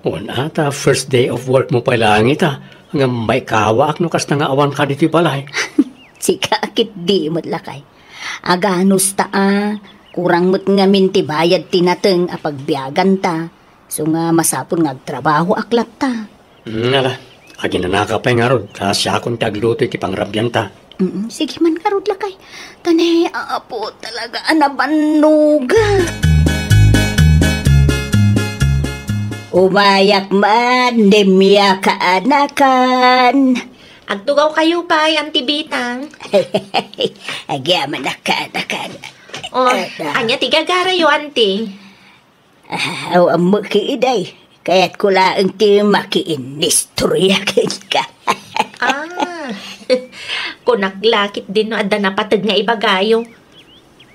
Wen, a, ta first day of work mo pay laeng ita, ngem maikawaak no kasta nga awan ka ditoy balay. Sika ketdi met, lakay. Aganos ta, a, kurang met ngamin ti bayad ti nateng a pagbiaganta. Isu nga masapul nga agtrabahoak latta. Mm, ala, aginanaka pay ngarud, ta siakon ti agluto iti pangrabianta. Mm, sige man ngarud, lakay. Ta ni Apo talaga a nabannoga. Umayak man, Nemia kaanakan. Agtugaw kayo pay, Auntie Bitang. Agyamanak kaanakan. O, ania ti gagarayo, Auntie? Ah, awan met ketdi. Kayatko laeng ti makiinnistoria kenka. Ah, kunak la ketdin no adda napateg nga ibagayo.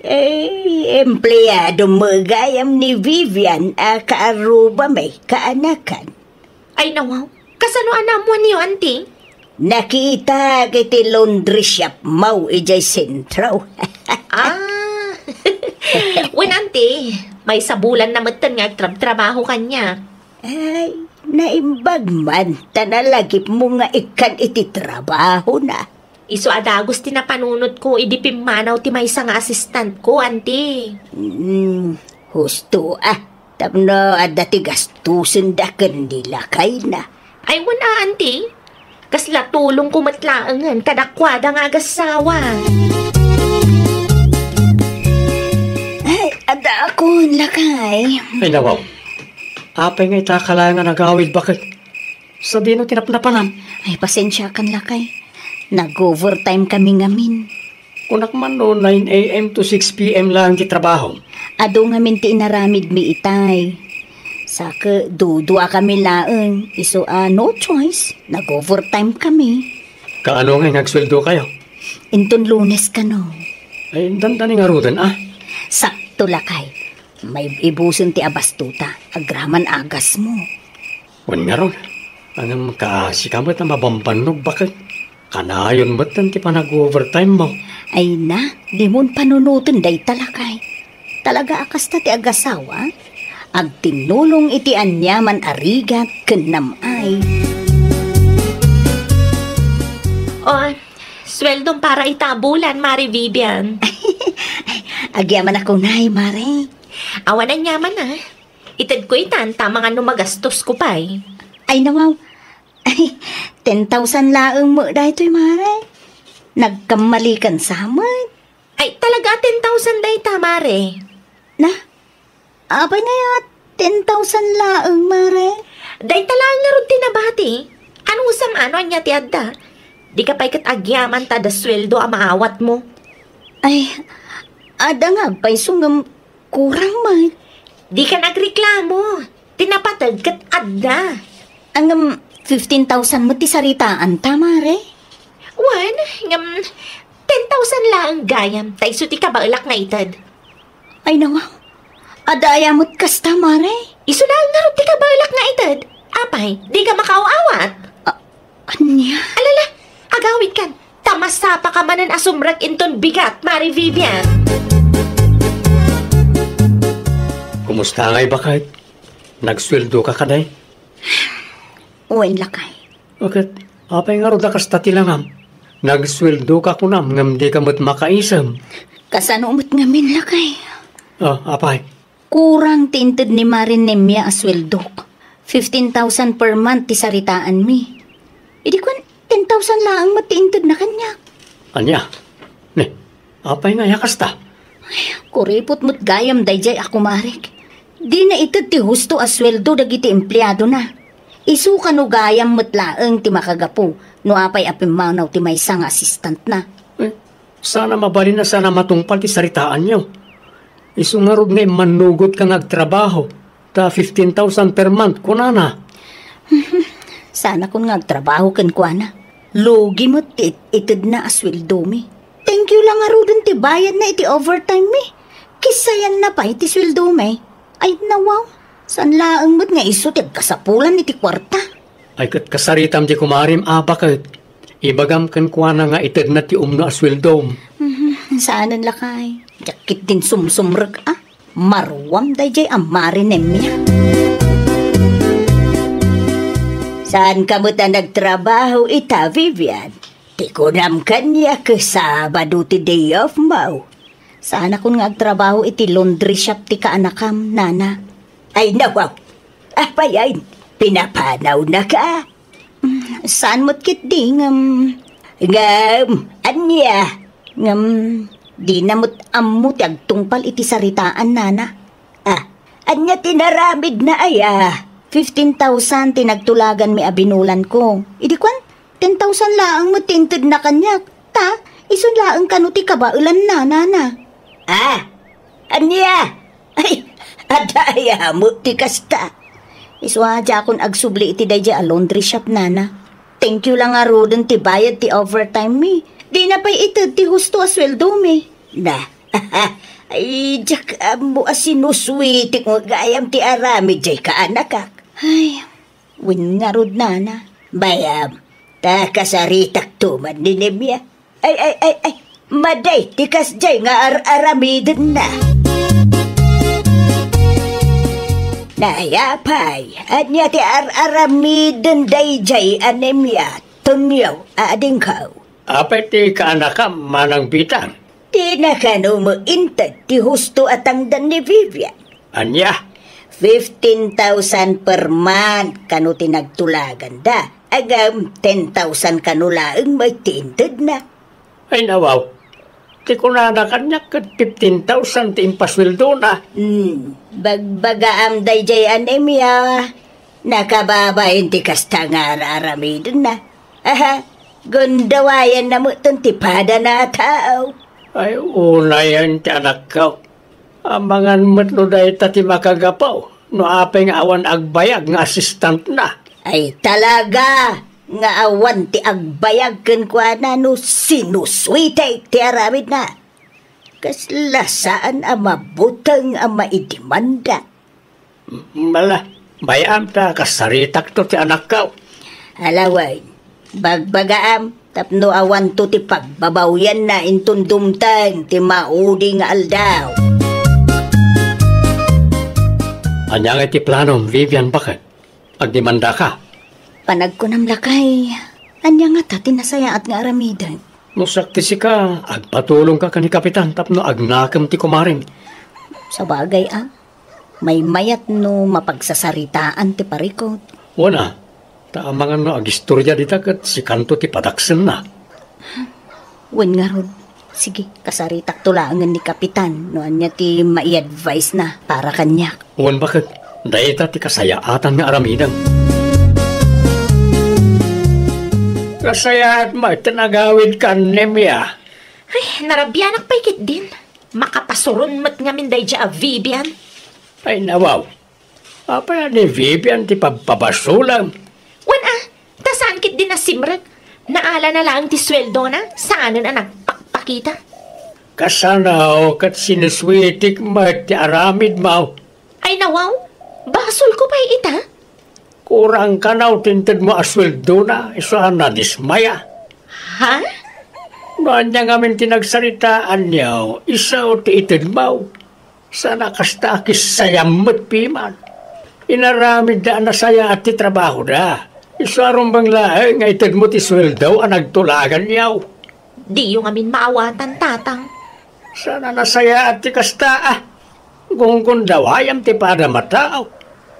Eh, empleado met gayam ni Vivian a kaarrubami, kaanakan. Ay, nawaw. Kasano a naammoanyo, Auntie? Nakitak iti laundry shop mo idiay sentro. Ah. Wen, Auntie, maysa bulan na metten nga agtrabtrabaho kaniak. Ay, naimbag man ta nalagipmo nga ikkan iti trabahona. Isu a dagus ti napanunotko idi pimmanaw ti maysa nga assistantko, Auntie. Hmm, husto a. Tapno adda ti gastosenda ken ni lakayna. Ay, wen a, Auntie. Kasla tulongko met laengen kadakuada nga agassawa. Ay, addaakon, lakay. Ay, nawaw. Apay nga ita ka laeng nga nagawid, baket? Sadino ti napnapanam? Ay, pasensiakan, lakay. Nag-overtime kami ngamin. Kunak man no nine A M to six P M laeng ti trabaho. Adu ngamin ti inaramidmi itay. Saka duduakami laeng, isu a no choice, nag-overtime kami. Kaano nga nagsueldo kayo? Inton Lunes kano. Ay, dandani ngaruden, a? Sakto, lakay. Maibusen ti abastuta, agraman agasmo. Wen ngarud, ngem kaasika met a mabambannog, baket? Kanayon metten ti panag-overtime mo. Ay na, dimon panunoten dayta, lakay. Talaga a kasta ti agasawa? Agtinnulong iti aniaman a rigat ken nam-ay. O, sueldom para ita a bulan, Mare Vivian. Agyamanak unay, Mare. Awan aniaman, a. Itedko itan ta mangan no magastosko pay. Ay, nawaw. Ay, ten thousand laeng met daytoy, mare. Nagkammalikan sa met. Ay, talaga, ten thousand dayta, mare. Na? Apay nga ya, ten thousand laeng, mare? Dayta laeng ngarud ti nabati. Anusam, ano, ania ti adda? Dika pay ket agyaman ta adda sueldo a maawatmo. Ay, adda nga agpayso ngem kurang met. Dika nagreklamo. Ti napateg ket adda. Ngem fifteen thousand met ti saritaanta, mare? Wen, ngem ten thousand laeng gayam, ta isu ti kabaelak nga ited. Ay, nawaw. Adda aya met kasta, mare? Isu laeng ngarud ti kabaelak nga ited. Apay, dika makaaw-awat? A-, ania? Alala, agawidkan. Ta masapaka manen a sumrek inton bigat, Mare Vivian. Kumusta ngay, baket? Nagsueldoka kadi? Wen, lakay. Ket apay ngarud a kasta ti langam? Nagsueldoka kunam ngem dika met makaisem. Kasano met ngamin, lakay? Ah, apay? Kurang ti inted ni Mare Nemia a sueldok. Fifteen thousand per month ti saritaanmi. Idi kuen, ten thousand laeng met ti intedna kaniak. Ania? Ne, apay nga aya kasta? Ay, kuripot met gayam daydiay a kumarek. Dina ited ti husto a sueldo dagiti empleadona. Isu kano gayam met laeng ti makagapu no apay a pimmanaw ti maysa nga asistantna. Eh, sana mabalin a sana matungpal ti saritaanyo. Isu ngarud nga immannugotka nga agtrabaho, ta fifteen thousand per month, kunana. Sanakon nga agtrabaho kenkuana. Lugi met ti it-, itedna a sueldomi. Thank you la ngaruden ti bayadna iti overtime mi. Kisayanna pay ti sueldomi. Ay, nawaw. Saan laeng met nga isu ti agkasapulan iti kuarta. Ay, ket kasaritam ti kumarim a baket. Ibagam kenkuana nga itedna ti umno a sueldom. Mhm, saanen lakay. Diak ketdin sumsumrek a. Maruam daydiay a Mare Nemia. Saanka met a nagtrabaho ita, Vivian? Ti kunam kaniak, Sabado ti day off mo. Saanakon nga agtrabaho iti laundry shop ti kaanakam, nana. Ay, nawaw. Apay, ay, pinapanawnaka? Mm, saan met ketdi, ngem. Ngem, ania? Ngem, dina met ammo ti agtungpal iti saritaan, nana. Ah, ania ti naramidna aya? Fifteen thousand ti nagtulaganmi a binulanko. Idi kuen, ten thousand laeng met ti intedna kaniak. Ta, isu laeng kano ti kabaelanna, nana. Ah, ania? Ay, adda aya met ti kasta. Isu a diakon agsubli iti daydiay a laundry shop, nana. Thank you la ngaruden ti bayad ti overtime mi. Dina pay ited ti husto a sueldo mi. Na, ay, diak ammo a sinusuitik nga gayam ti aramid diay kaanakak. Ay, wen ngarud, nana. Bayam, ta kasaritakto man ni Nemia. Ay, ay, ay, ay, madi ti kasdiay nga ar-aramidenna. Nayapay, ania ti ar-aramiden daydiay a Nemia, Tonio, adingko? Apay ti kaanakam, Manang Bitang? Dina kano met inted ti husto a tangdan ni Vivian? Ania? Fifteen thousand per month kano ti nagtulaganda. Agam, ten thousand kano laeng met ti intedna. Ay, nawaw. Ti kunana kaniak ket fifteen thousand ti impasueldona. Hmm, bagbagaam daydiay a Nemia. Nakababain ti kasta nga ar-aramidenna. Aha, gundawayanna metten ti padana a tao. Ay, unayen ti anakko. Amangan met no dayta ti makagapu, no apay nga awan agbayag nga asistantna. Ay, talaga nga awan ti agbayag kenkuana no sinusuitek ti aramidna. Kasla saan a mabuteng a maidimanda. Mala, bay-am ta kasaritakto ti anakko. Alawen, bagbagaam tapno awanto ti pagbabawyanna inton dumteng ti maudi nga aldaw. Ania ngay ti planom, Vivian, baket? Agdimandaka. Panagkunam, lakay, ania ngata ti nasayaat nga aramiden? No siak ti sika, agpatulongka ken ni Kapitan tapno agnakem ti kumarem. Sabagay, a. Maymayat no mapagsasaritaan ti parikut. Wen a, ta amangan no agistoria dita ket sikanto ti padaksenna. Wen ngarud, sige, kasaritakto laengen ni Kapitan no ania ti mai-advise-na para kaniak. Wen baket, dayta ti kasayaatan nga aramidem. Kasayaat met ti nagawid ken Nemia. Ay, narabianak pay ketdin. Makapasuron met ngamin daydiay a Vivian. Ay, nawaw. Apay a ni Vivian ti pabpabasolem? Wen a, ta saan ketdi nasimrek. Naalana laeng ti sueldona, saanen a nagpakpakita. Kasano ket sinusuetik met ti aramidmo? Ay, nawaw, basolko pay ita. Kurang kano ti intedmo a sueldona, isu a nadismaya. Ha? No ania ngamin ti nagsaritaanyo, isu ti itedmo. Saan a kasta a kissayam met piman. Inaramidda a nasayaat ti trabahoda. Isu a rumbeng laeng nga itedmo ti sueldo a nagtulaganyo. Diyo ngamin maawatan, Tatang. Saan a nasayaat ti kasta a. Gunggundawayam ti padam a tao.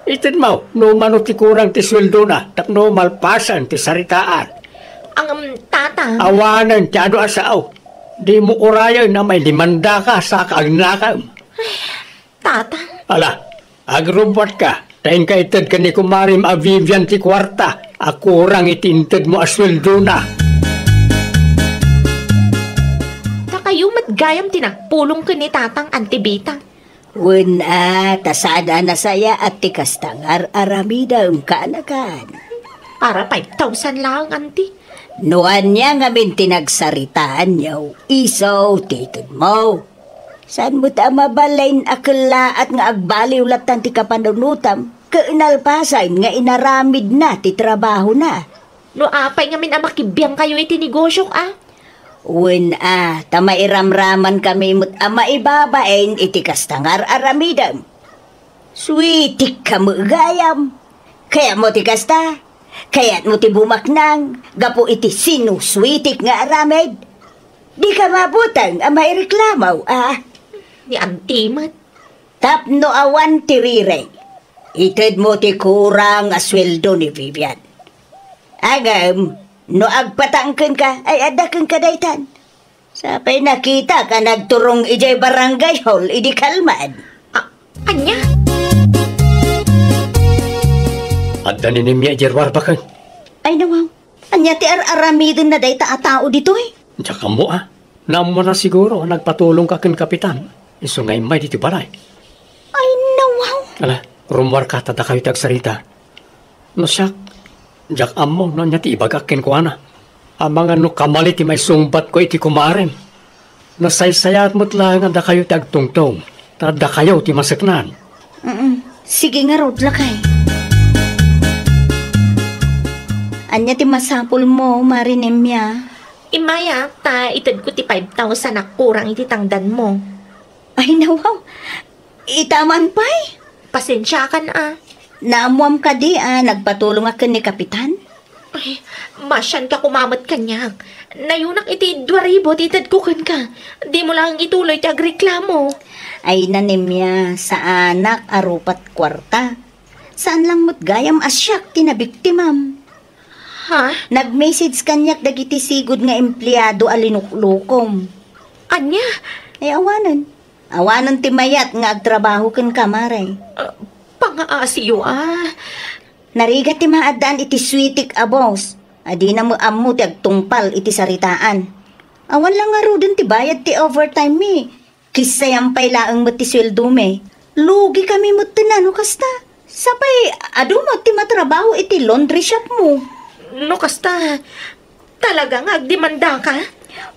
Itedmo, no mano ti kurang ti sueldona, tapno malpasen ti saritaan. Ang, um, Tatang. Awanen ti adu a sao. Dimo urayen a maidimandaka saka agnakem. Tatang. Ala, agrubbuatka, ta inka ited ken ni kumarem a Vivian ti kuarta a kurang iti intedmo a sueldona. Ta kayo met gayam ti nagpulong ken ni Tatang, Anti Bita. Wen a, ta saan a nasayaat ti kasta nga ar-aramidem, kaanakan. Para five thousand laeng, Anti. No ania ngamin ti nagsaritaanyo, isu ti itedmo. Saan met a mabalin a kellaat nga agbaliw lattan ti kapanunotam, ket nalpasen nga inaramidna ti trabahona. No apay ngamin a makibiangkayo iti negosiok a? Wen a, ta mairamramankami met a maibabain iti kasta nga ar-aramidem. Suetikka met gayam. Kayatmo ti kasta? Kayatmo ti bumaknang gapu iti sinusuetik nga aramid? Dika mabuteng a maireklamo, a? Ni Anti met. Tapno awan ti rireng, itedmo ti kurang a sueldo ni Vivian. Ngem, no agpatang kenka, ay adda kenka daytan. Sapay nakitak a nagturong idiay barangay hall idi kalman. A-, ania? Adda ni Nemia idiay ruar baken. Ay, nawaw. Ania ti ar-aramidenna dayta a tao ditoy? Diak ammo a. Naammoanna siguro a nagpatulongka ken Kapitan, isu nga immay ditoy balay. Ay, nawaw! Ala, rummuarka ta dakayo ti agsarita. No siak, diak ammo no ania ti ibagak kenkuana. Amangan no kamali ti maisungbatko iti kumarem. Nasaysayaat met laeng a dakayo ti agtungtong, ta dakayo ti maseknan. Mm, sige ngarud, lakay. Ania ti masapulmo, Mare Nemia? Immay a, ta itedko ti five thousand a kurang iti tangdanmo. Ay, nawaw. Ita man pay? Pasensiakan a. Naammoam kadi a nagpatulongak ken ni Kapitan? Ay, masianka koma met kaniak. Nayunak iti dua ribu ti itedko kenka. Dimo laeng ituloy ti agreklamo. Ay, Nemia, saanak a rupat kuarta. Saan lang met gayam a siak ti nabiktimam. Ha? Nag-message kaniak dagiti sigud nga empleado a linuklokom. Ania? Ay, awanen. Awanen ti mayat nga agtrabaho kenka, Mare. Ah, pangaasiyo a. Narigat ti maaddaan iti suetik a boss, a dina met ammo ti agtungpal iti saritaan. Awan la ngaruden ti bayad ti overtime mi. Kissayam pay laeng met ti sueldomi. Lugikami metten a no kasta. Sapay, adu met ti matrabaho iti laundry shopmo. No kasta, talaga nga agdemandaka?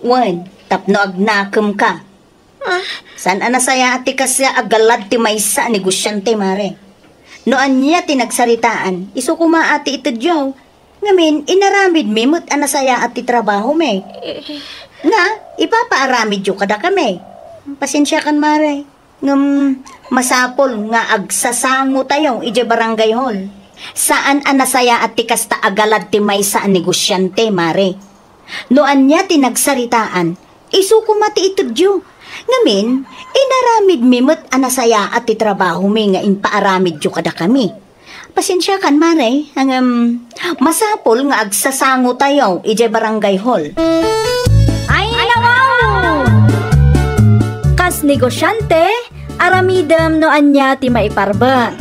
Wen, tapno agnakemka. Ah. Saan a nasayaat ti kasta a galad ti maysa a negosiante, Mare. No ania ti nagsaritaan, isu koma a ti itedyo. Ngamin, inaramidmi met a nasayaat ti trabahomi. Eh. Nga, ipapaaramidyo kadakami. Pasensiakan, Mare. Ngem, masapul nga agsasangotayo idiay barangay hall. Saan a nasayaat ti kasta a galad ti maysa a negosiante, Mare. No ania ti nagsaritaan, isu koma ti itedyo. Ngamin, inaramidmi met a nasayaat ti trabahomi nga impaaramidyo kadakami. Pasensiakan, Mare, ngem masapul nga agsasangotayo idiay barangay hall. Ay, nawaw! Kas negosiante, aramidem no ania ti maiparbeng.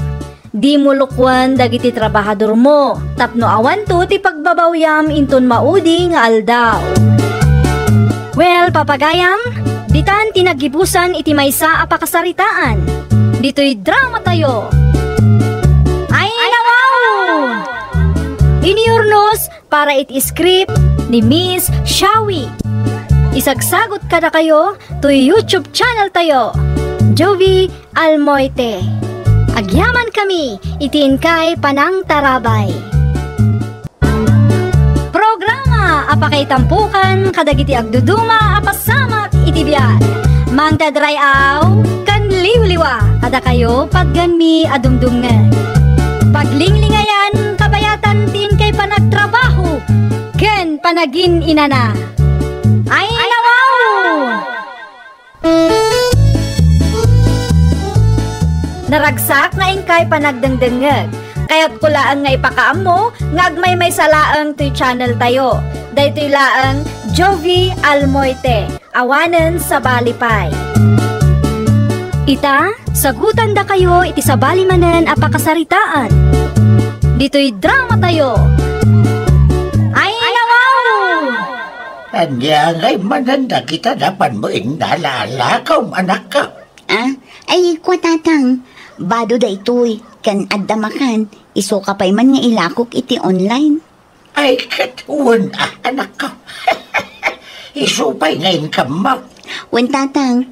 Dimo lukuen dagiti trabahadormo tapno awanto ti pagbabawiam inton maudi nga aldaw. Well, papagayam, ditan ti naggibusan iti maysa a pakasaritaan. Ditoy dramatayo. Ay, nawaw! Iniurnos para iti script ni Miss Shawi. Isagsagot kadakayo toy YouTube channel tayo, Jovi Almoite. Agyaman kami iti inkay panangtarabay. Programa a pakaitampokan kadagiti agduduma a pasamak iti biag. Mangted ray-aw ken liwliwa kadakayo paggenmi a dumdumngeg. Paglinglingayan kabayatan ti inkay panagtrabaho ken panagin-inana. Ay, nawaw! Naragsak nga inkay panagdengdengngeg. Kayatko laeng nga ipakaammo nga agmaymaysa laeng toy channel tayo. Daytoy laeng Jovi Almoite, awanen sabali pay. Ita, sagutandakayo iti sabali manen a pakasaritaan. Ditoy dramatayo. Ay, nawaw! Ania ngay manen dagita napanmo innalalakom, anakko? Ah, ay, kua, Tatang, bado daytoy, ken adda makan, isuka pay man nga ilakok iti online. Ay, ket wen, ah, anakko. Isu pay nga income-mo. Wen, Tatang,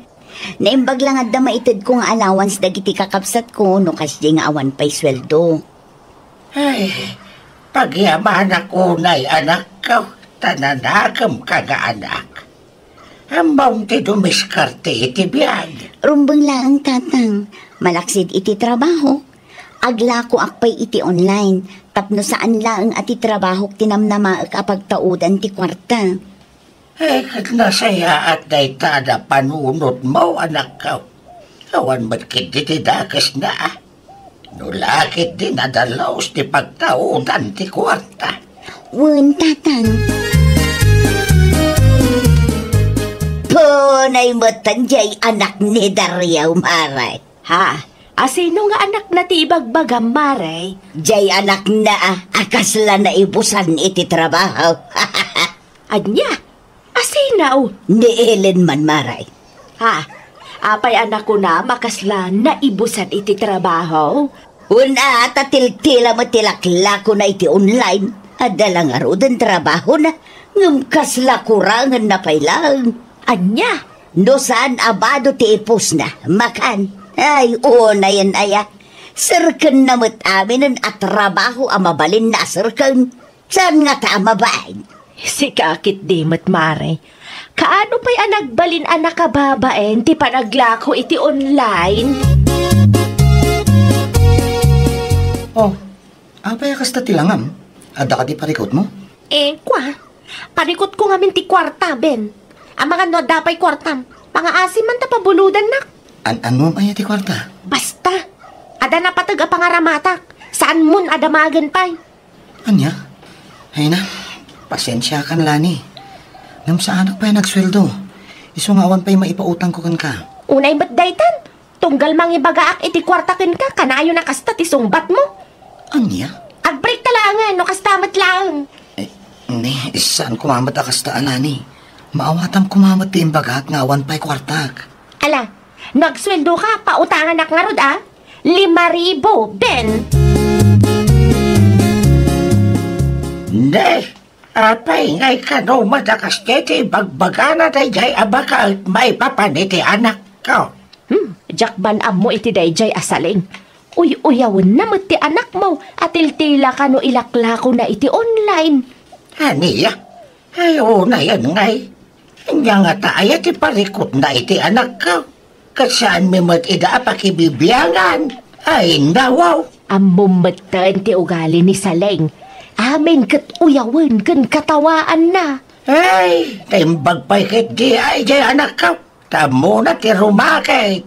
naimbag la nga adda maitedko nga allowance dagiti kakabsatko no kasdiay nga awan pay sueldo. Ay, pagyamanak unay, anakko, ta nanakemka nga anak. Ammom ti dumiskarte iti biag. Rumbeng laeng, Tatang. Malaksid iti trabaho, aglakoak pay iti online tapno saan laeng a ti trabahok ti namnamaek a pagtaudan ti kuarta. Ay, ket nasayaat dayta a panunotmo, anakko. Awan met ketdi ti dakesna, a. No la ketdi nadalus ti pagtaudan ti kuarta. Wen, Tatang. Punay metten jay anak ni Dario, Mare. Ha? Asino nga anakna ti ibagbagam, Mare? Jay anakna a, a kasla naibusan iti trabaho. Ania? Asino? Ni Ellen man, Mare. Ha? Apay a nakunam a kasla naibusan iti trabaho? Wen a, ta tiltila met ti laklakona iti online. Adda la ngaruden trabahona, ngem kasla kurangenna pay laeng. Ania? No saan a bado ti ipusna, makan. Ay, unayen aya. Serkenna met aminen a trabaho a mabalinna a serken. Saan ngata a mabain? Sika ketdi met, Mare. Kaano pay a nagbalin a nakababain ti panaglako iti online? Oh, apay a kasta ti langam? Adda kadi parikutmo? Eh, kua. Parikutko ngamin ti kuarta, Ben. Amangan no adda pay kuartam. Pangaasim man ta pabulodannak. An-, annom aya ti kuarta? Basta. Adda napateg a pangaramatak. Saanmon a damagen pay. Ania? Ay na, pasensiakan, Lani. Ngem saanak pay nagsueldo. Isu nga awan pay maipautangko kenka. Unay met daytan, tunggal mangibagaak iti kuarta kenka, kanayon a kasta ti sungbatmo. Ania? Agbreak ta laengen, no kasta met laeng. Eh, ne, saan koma met a kasta, Lani. Maawatam koma met ti imbagak nga awan pay kuartak. Ala, no agsueldoka, pautanganak ngarud, a? Lima ribu, Ben! Ne, apay ngay kano madakas ti ibagbagana daydiay a baga et maipapan iti anakko? Hmm, diak man ammo iti daydiay a Saleng. Uy-uyawenna met ti anakmo a tiltila kano ilaklakona iti online. Ania? Ay, unayen ngay. Ania ngata aya ti parikutna iti anakko? Ket saanmi met ida a pakibibiangan. Ay, nawaw. Ammom metten ti ugali ni Saleng. Amin ket uyawen ken katawaanna. Ay, naimbag pay ketdi ay jay anakko. Ta ammona ti rumakit.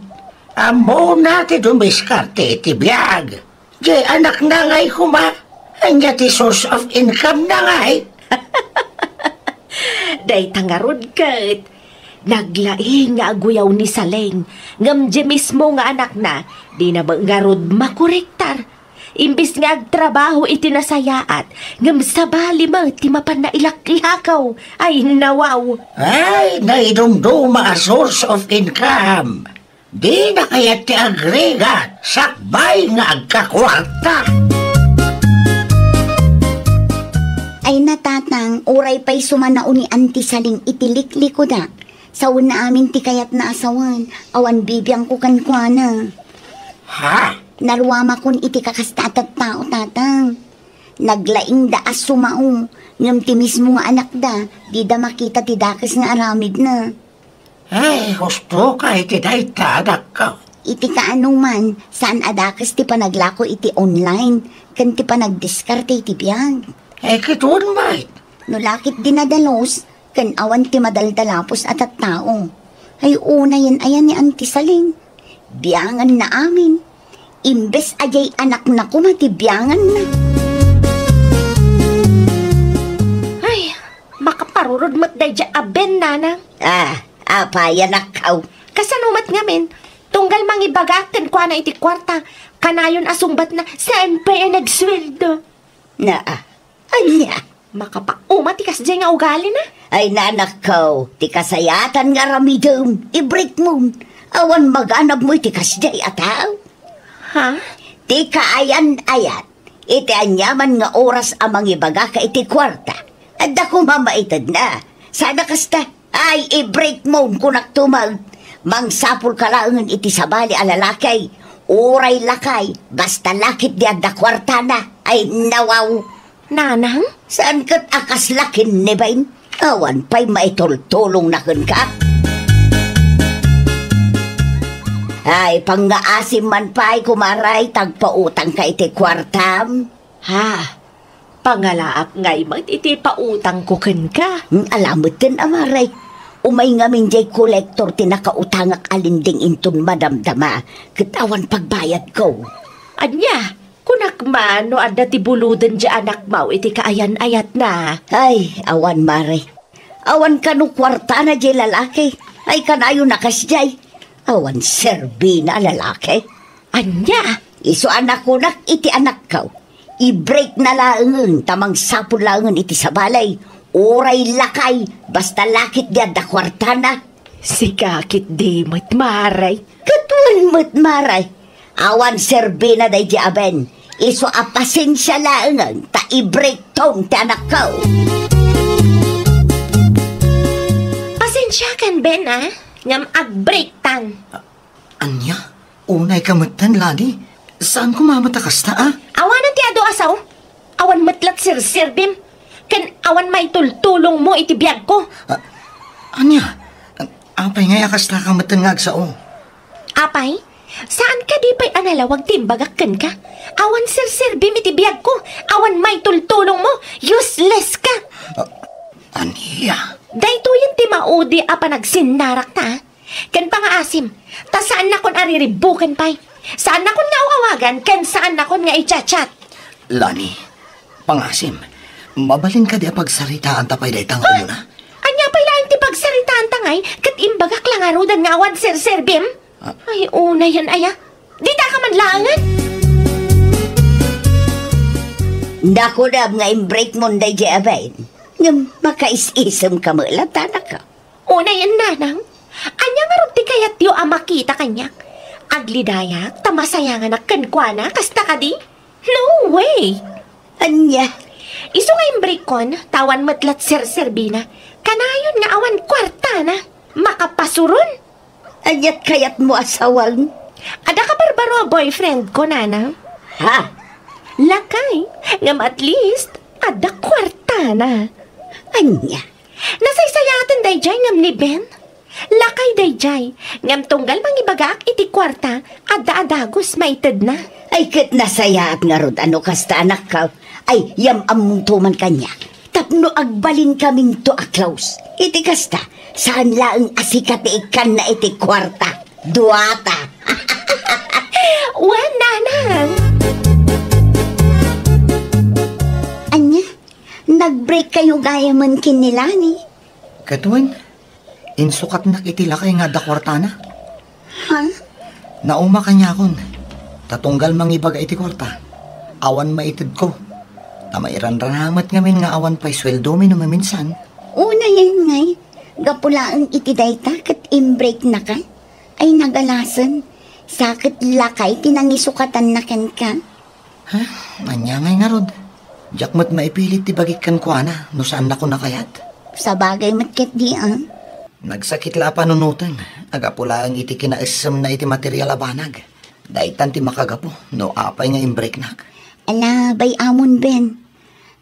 Ammona ti dumiskarte iti biag. Di anakna ngay koma. Ania ti source of income na ngay? Dayta ngarud ket naglaing nga aguyaw ni Saleng, ngem di mismo nga anakna, dina met ngarud makorektar. Imbes nga agtrabaho iti nasayaat, ngem sabali met ti mapan nailaklakaw. Ay, nawaw! Ay, naidumduma a source of income. Dina kayat ti agrigat, sakbay nga agkakuarta. Ay, natatang, uray pay sumanao ni Auntie Saling iti liklikuda. Sawen na amin ti kayatna a sawen, awan bibiangko kenkuana. Ha? Naruamakon iti kakasta a tattao, tatang. Naglaingda a sumao, ngem ti mismo nga anakda, dida makita ti dakes nga aramidna. Ay, husto ka iti dayta, anakko. Iti kaanoman, saan a dakes ti panaglako iti online, ken ti panagdiskarte iti biag. Ay, ket wen met. No lakit dinadalus, ken awan ti madaldalapos a tattao. Ay, unayen aya ni Auntie Saling. Bianganna amin. Imbes a diay anakna koma ti bianganna. Ay, makaparurod met daydiay a Ben, nanang. Ah, apay, anakko? Kasano met ngamin? Tunggal mangibagaak kenkuana iti kuarta, kanayon a sungbatna, saan pay a nagsueldo. Naa, ania? Makapauma ti kasdiay nga ugalina. Ay, nanakko, ti kasayaatan nga aramidem, ibreakmon. Awan maganabmo iti kasdiay a tao. Ha? Ti kaayan-ayat, iti aniaman nga oras a mangibagaka iti kuarta, adda koma maitedna. Saan a kasta? Ay, ibreakmon, kunak tumag. Mangsapulka laengen iti sabali a lalaki. Uray lakay, basta lakit ti adda kuartana. Ay, nawaw. Nanang? Saan ket a kasla ken ni Ben? Awan pay maitultulongna kenka. Ay, pangngaasim man pay, kumaray, ta agpautangka iti kuartam. Ha? Pangalaak ngay met iti pautangko kenka. Hmm, ala metten, a, Mare. Umay ngamin diay kolektor ti nakautangak a lending inton madamdama, ket awan pagbayadko. Ania? Kunak man no adda ti buloden diay anakmo iti kaayan-ayatna. Ay, awan, Mare. Awan kano kuartana diay lalaki. Ay, kanayon a kasdiay. Awan serbina a lalaki. Ania? Isu a nakunak iti anakko. I-breakna laengen ta mangsapul laengen iti sabali. Uray lakay, basta lakit ti adda kuartana. Sika ketdi met, Mare. Ket wen met, Mare. Awan serbina daydiay a Ben. Isu a pasensia laengen ta i-breakton ti anakko. Pasensiakan, Ben, a. Ngem ag-breaktan. Ania? Unayka metten, Lani? Saan koma met a kasta, a? Awanen ti adu a sao. Awan met la ti serserbim. Ken awan maitultulongmo iti biagko. A-, ania? Apay ngay a kastaka metten nga agsao? Apay, saan kadi pay a nalawag ti imbagak kenka? Awan serserbim iti biagko. Awan maitultulongmo. Useless ka. A-, ania? Daytoyen ti maudi a panagsinnarakta, a. Ken pangaasim, ta saannakon a riribbuken pay. Saannakon nga aw-awagan ken saannakon nga i-chat-chat. Lani, pangaasim, mabalin kadi a pagsaritaanta pay dayta nga umuna? Ania pay laeng ti pagsaritaanta ngay ket imbagak la ngaruden nga awan serserbim? A- Ay, unayen aya. Ditaka man laengen. Nakunam nga imbreakmon daydiay a Ben. Ngem makaisisemka met latta, anakko. Unayen, nanang, ania ngarud ti kayatyo a makita kaniak? Aglidayak ta masayanganak kenkuana, kasta kadi? No way! Ania? Isu nga imbreakkon, ta awan met la ti serserbina. Kanayon nga awan kuartana. Makapasuron! Aniat kayatmo a sawen? Adda kabarbaro a boyfriendko, nanang. Ha? Lakay, ngem at least, adda kuartana. Ania? Nasaysayaaten daydiay ngem ni Ben. Lakay daydiay, ngem tunggal mangibagaak iti kuarta, adda a dagus maitedna. Ay, ket nasayaat ngarud a no kasta, anakko. Ay, yam-ammongto man kaniak. Tapno agbalinkaminto a close. Iti kasta, saan laeng a sika ti ikkanna iti kuarta. Duata. Wen, nanang. Ania? Nag-break kayo gayamen ken ni Lani? Ket wen, insukatnak iti lakay nga adda kuartana. Ha? Nauma kaniakon, ta tunggal mangibaga iti kuarta, awan maitedko. Ta mairanrana met ngamin nga awan pay sueldomi no maminsan. Unayen ngay, gapu laeng iti dayta ket imbreaknaka. Ay nagalasen, sa ket lakay ti nangisukatanna kenka. Ha? Ania ngay ngarud? Diak met maipilit ti bagik kenkuana no saannako a kayat. Sabagay met ketdi a. Nagsakit la a panunoteng, a gapu laeng iti kinaessemna iti material a banag. Daytan ti makagapu no apay nga imbreaknak. Ala, bay-amon, Ben.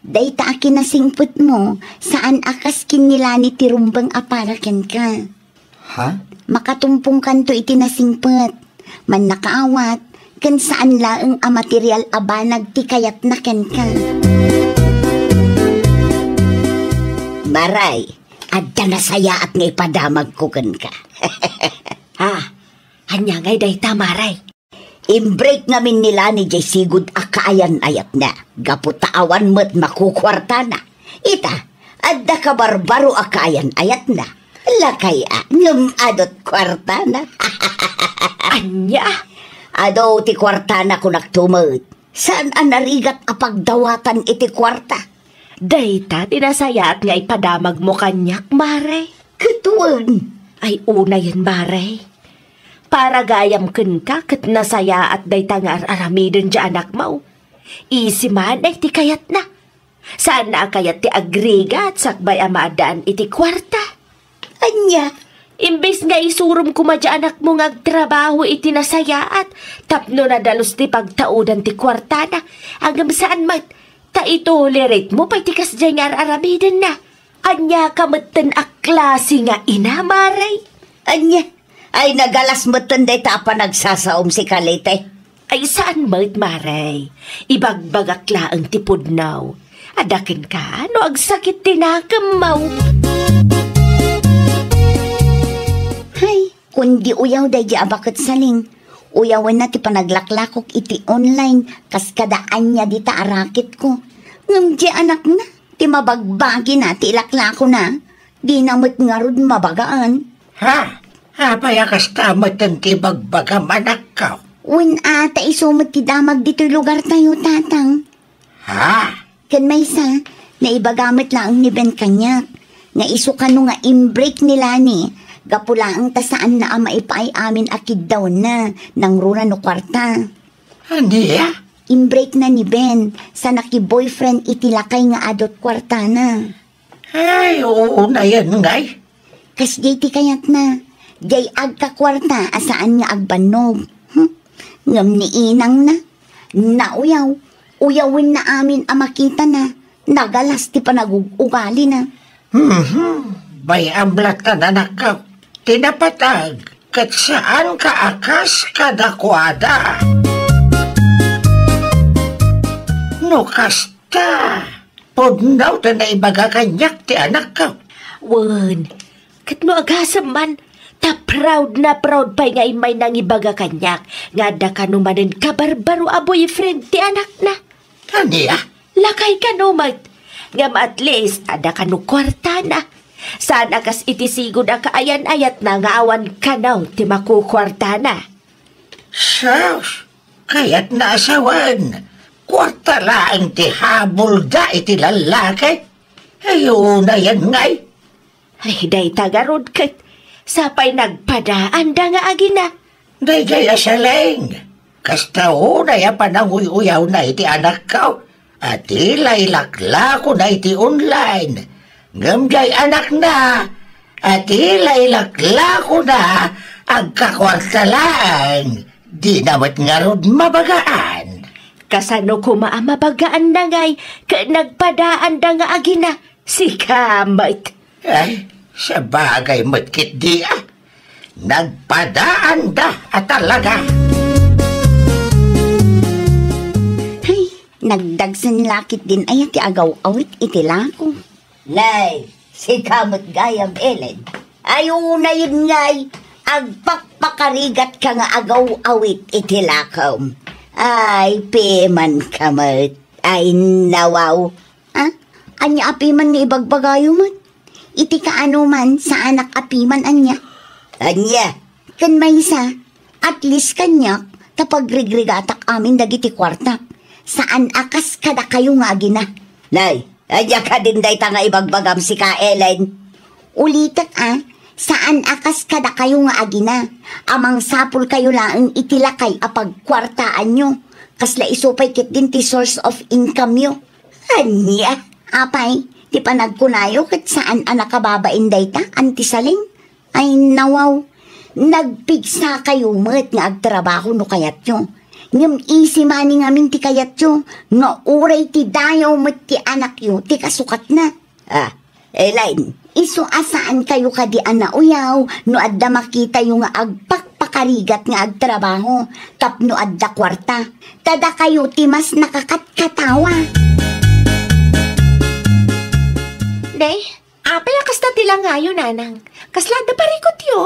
Dayta a kinasingpetmo, saan a kas ken ni Lani ti rumbeng a para kenka. Ha? Makatumpongkanto iti nasingpet, mannakaawat, ken saan laeng a material a banag ti kayatna kenka. Maray, adda nasayaat nga ipadamagko kenka. Ha? Ania ngay dayta, Maray? Imbreak ngamin ni Lani jay sigud a kaayan-ayatna, gapu ta awan met makukuartana. Ita, adda kabarbaro a kaayan-ayatna. Lakay a, ngem adot kuartana. Ania? Adu ti kuartana, kunak tumet. Saan a narigat a pagdawatan iti kuarta? Dayta ti nasayaat nga ipadamagmo kaniak, Maray. Ket wen. Ay, unayen, Maray. Para gayam kenka ket nasayaat dayta nga ar-aramiden ti anakmo. Isi manen ti kayatna. Saanna a kayat ti agrigat sakbay a maaddaan iti kuarta. Ania? Imbes nga isurom koma ti anakmo nga agtrabaho iti nasayaat tapno nadalus ti pagtaudan ti kuartana, ngem saan met, ta itoleratmo pay ti kasdiay nga ar-aramidenna. Ania ka metten a klase nga ina, Maray? Ania? Ay, nagalas metten dayta a panagsasaom, Kalite. Ay, saan met, Maray. Ibagbagak laeng ti pudno. Adda kenka no agsakit ti nakemmo. Hay, kundi uyaw daydi a baket saling. Uyawenna ti panaglaklakok iti online, kas kada ania dita a raketko. Ngem ti anakna, ti mabagbagina ti ilaklakona. Dina met ngarud mabagaan. Ha? Apay a kasta metten ti ibagbagam, anakko? Wen a, ta isu met ti damag ditoy lugartayo, Tatang. Ha? Ken maysa, naibaga met laeng ni Ben kaniak, nga isu kano nga imbreak ni Lani, gapu laeng ta saanna a maipaay amin a kiddawenna, nangruna no kuarta. Ania? Imbreakna ni Ben, sa nakiboyfriend iti lakay nga adot kuartana. Ay, unayen ngay. Kasdiay ti kayatna. Diay agkakuarta a saan nga agbannog. Hmm? Ngem ni inangna, nauyaw. Uyawenna amin a makitana. Nagalas ti panagug-ugalina. Mhm. Bay-am latta, anakko. Ti napateg, ket saanka a kas kadakuada. No kasta, pudno ti naibaga kaniak ti anakko. Wen, ket no agasem man, ta proud na proud pay nga immay nangibaga kaniak nga adda kano manen kabarbaro a boyfriend ti anakna. Ania? Lakay kano met. Ngem at least, adda kano kuartana. Saan a kas iti sigud a kaayan-ayatna nga awan kano ti makukuartana. Sus, kayatna a sawen. Kuarta laeng ti habulda iti lallaki. Ay, unayen ngay. Ay, dayta ngarud ket sapay nagpadaanda nga agina. Daydiay a Seleng, kasta unay a pananguy-uyawna iti anakko, a ti la ilaklakona iti online. Ngem diay anakna, a ti la ilaklakona agkakuarta laeng, dina met ngarud mabagaan. Kasano koma a mabagaanna ngay ket nagpadaanda nga agina? Sika met. Ay, sabagay met ketdi a. Nagpadaanda a talaga. Ay, Nagdagsen la ketdin aya ti agaw-awit iti lako. Nay, sika met gayam, Ellen. Ay, unayen ngay, agpakpakarigatka nga agaw-awit iti lakom. Ay, pimanka met. Ay, nawaw. Ha? Ania a piman nga ibagbagayo met? Iti kaano man, saanak a piman, ania? Ania? Ken maysa, at least kaniak, ta pagrigrigatak amin dagiti kuartak. Saan a kas kadakayo nga agina. Nay, ania kadin dayta nga ibagbagam sika, Ellen? Ulitek a, saan a kas kadakayo nga agina. A mangsapulkayo laeng iti lakay a pagkuartaanyo. Kasla isu pay ketdin ti source of income-yo. Ania? Apay, ti panagkunayo ket saan a nakababain dayta, Auntie Saleng? Ay, nawaw. Nagpigsakayo met nga agtrabaho no kayatyo. Ngem easy money ngamin ti kayatyo, nga uray ti dayaw met ti anakyo ti kasukatna. Ah, Elaine, isu a saankayo kadi a nauyaw no adda makitayo nga agpakpakarigat nga agtrabaho tapno adda kuarta. Ta dakayo ti mas nakakatkatawa. Day, apay a kasta ti langayo, nanang? Kasla adda parikutyo?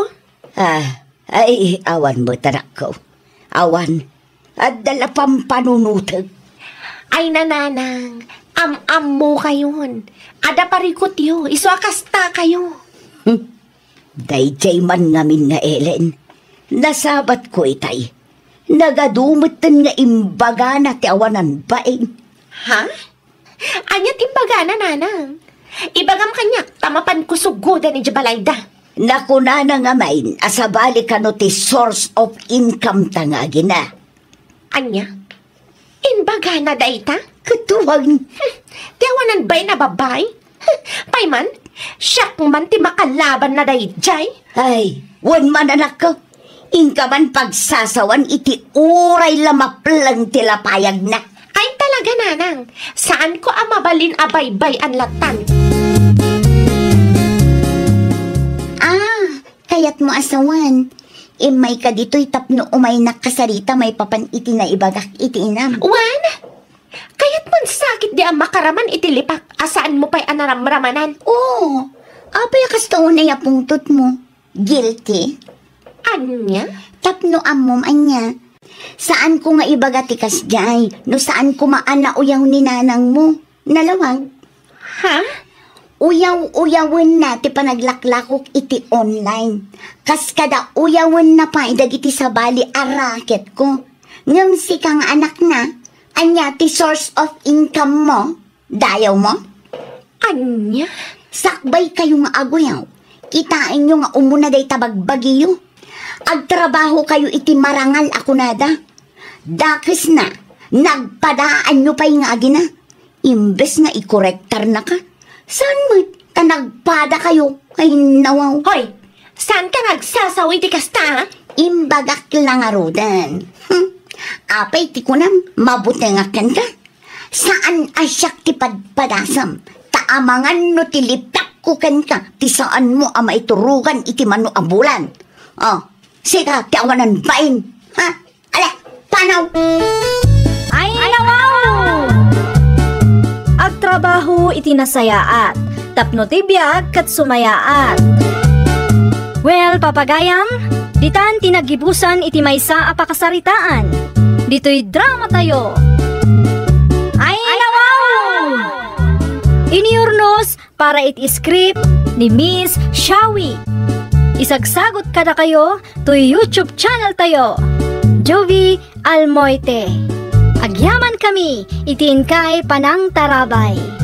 Ah, ay, awan met, anakko. Awan. Adda la pampanunotek. Ay, nanang, am-ammokayon. Adda parikutyo, isu a kastakayo. Hmm. Daydiay man ngamin nga Ellen. Nasabatko itay. Nagadu metten nga imbagana ti awanan bain. Ha? Ania ti imbagana, nanang? Ibagam kaniak ta mapanko sugoden idiay balayda. Nakunana ngamin a sabali kano ti source of income ta nga agina. Ania? Imbagana dayta? Ket wen. Hmm, ti awanan bain a babbai? Hmm, pay man, siak man ti makalabanna daydiay. Ay, wen man, anakko. Inka man pagsasawan iti uray la mapleng ti lapayagna. Ay, talaga, nanang. Saanko a mabalin a baybay-an latan. Ah, kayatmo a sawen. Immayka ditoy tapno umaynak kasarita maipapan iti naibagak iti inam. Wen, kayatmon sakit di a makaraman iti lipak a saanmo pay a naramramanan. Oo. Apay a kasta unay a pungtotmo? Guilty? Ania? Tapno ammom ania. Saanko nga ibaga ti kasdiay, no saan koma a nauyaw ni nanangmo. Nalawag. Ha? Uyaw-uyawenna ti panaglaklakok iti online. Kas kada uyawenna pay dagiti sabali a racketko. Ngem sika nga anakna, ania ti source of income mo? Dayawmo? Ania? Sakbaykayo nga aguyaw. Kitaenyo nga umuna dayta bagbagiyo. Agtrabahokayo iti marangal a kunada. Dakesna, nagpadaanyo pay nga agina. Imbes nga ikorektarnaka, saan met ta nagpadakayo? Ay, nawaw. Hoy! Saanka nga agsasaw iti kasta, ha? Imbagak la ngaruden. Hmm. Apay ti kunam, mabutengak kenka? Saan a siak ti padpadasam, ta amangan no ti lipakko kenka ti saanmo a maiturogan iti mano a bulan. Oh, sika ti awanan bain, ha? Ale, panaw! Ay, nawaw! Agtrabaho iti nasayaat, tapno ti biag ket sumayaat. Well, papagayam, ditan ti naggibusan iti maysa a pakasaritaan. Ditoy dramatayo. Ay, nawaw! Iniurnos para iti script ni Miss Shawi. Isagsagot kadakayo toy YouTube channel tayo, Jovie Almoite. Agyamankami iti inkay panangtarabay.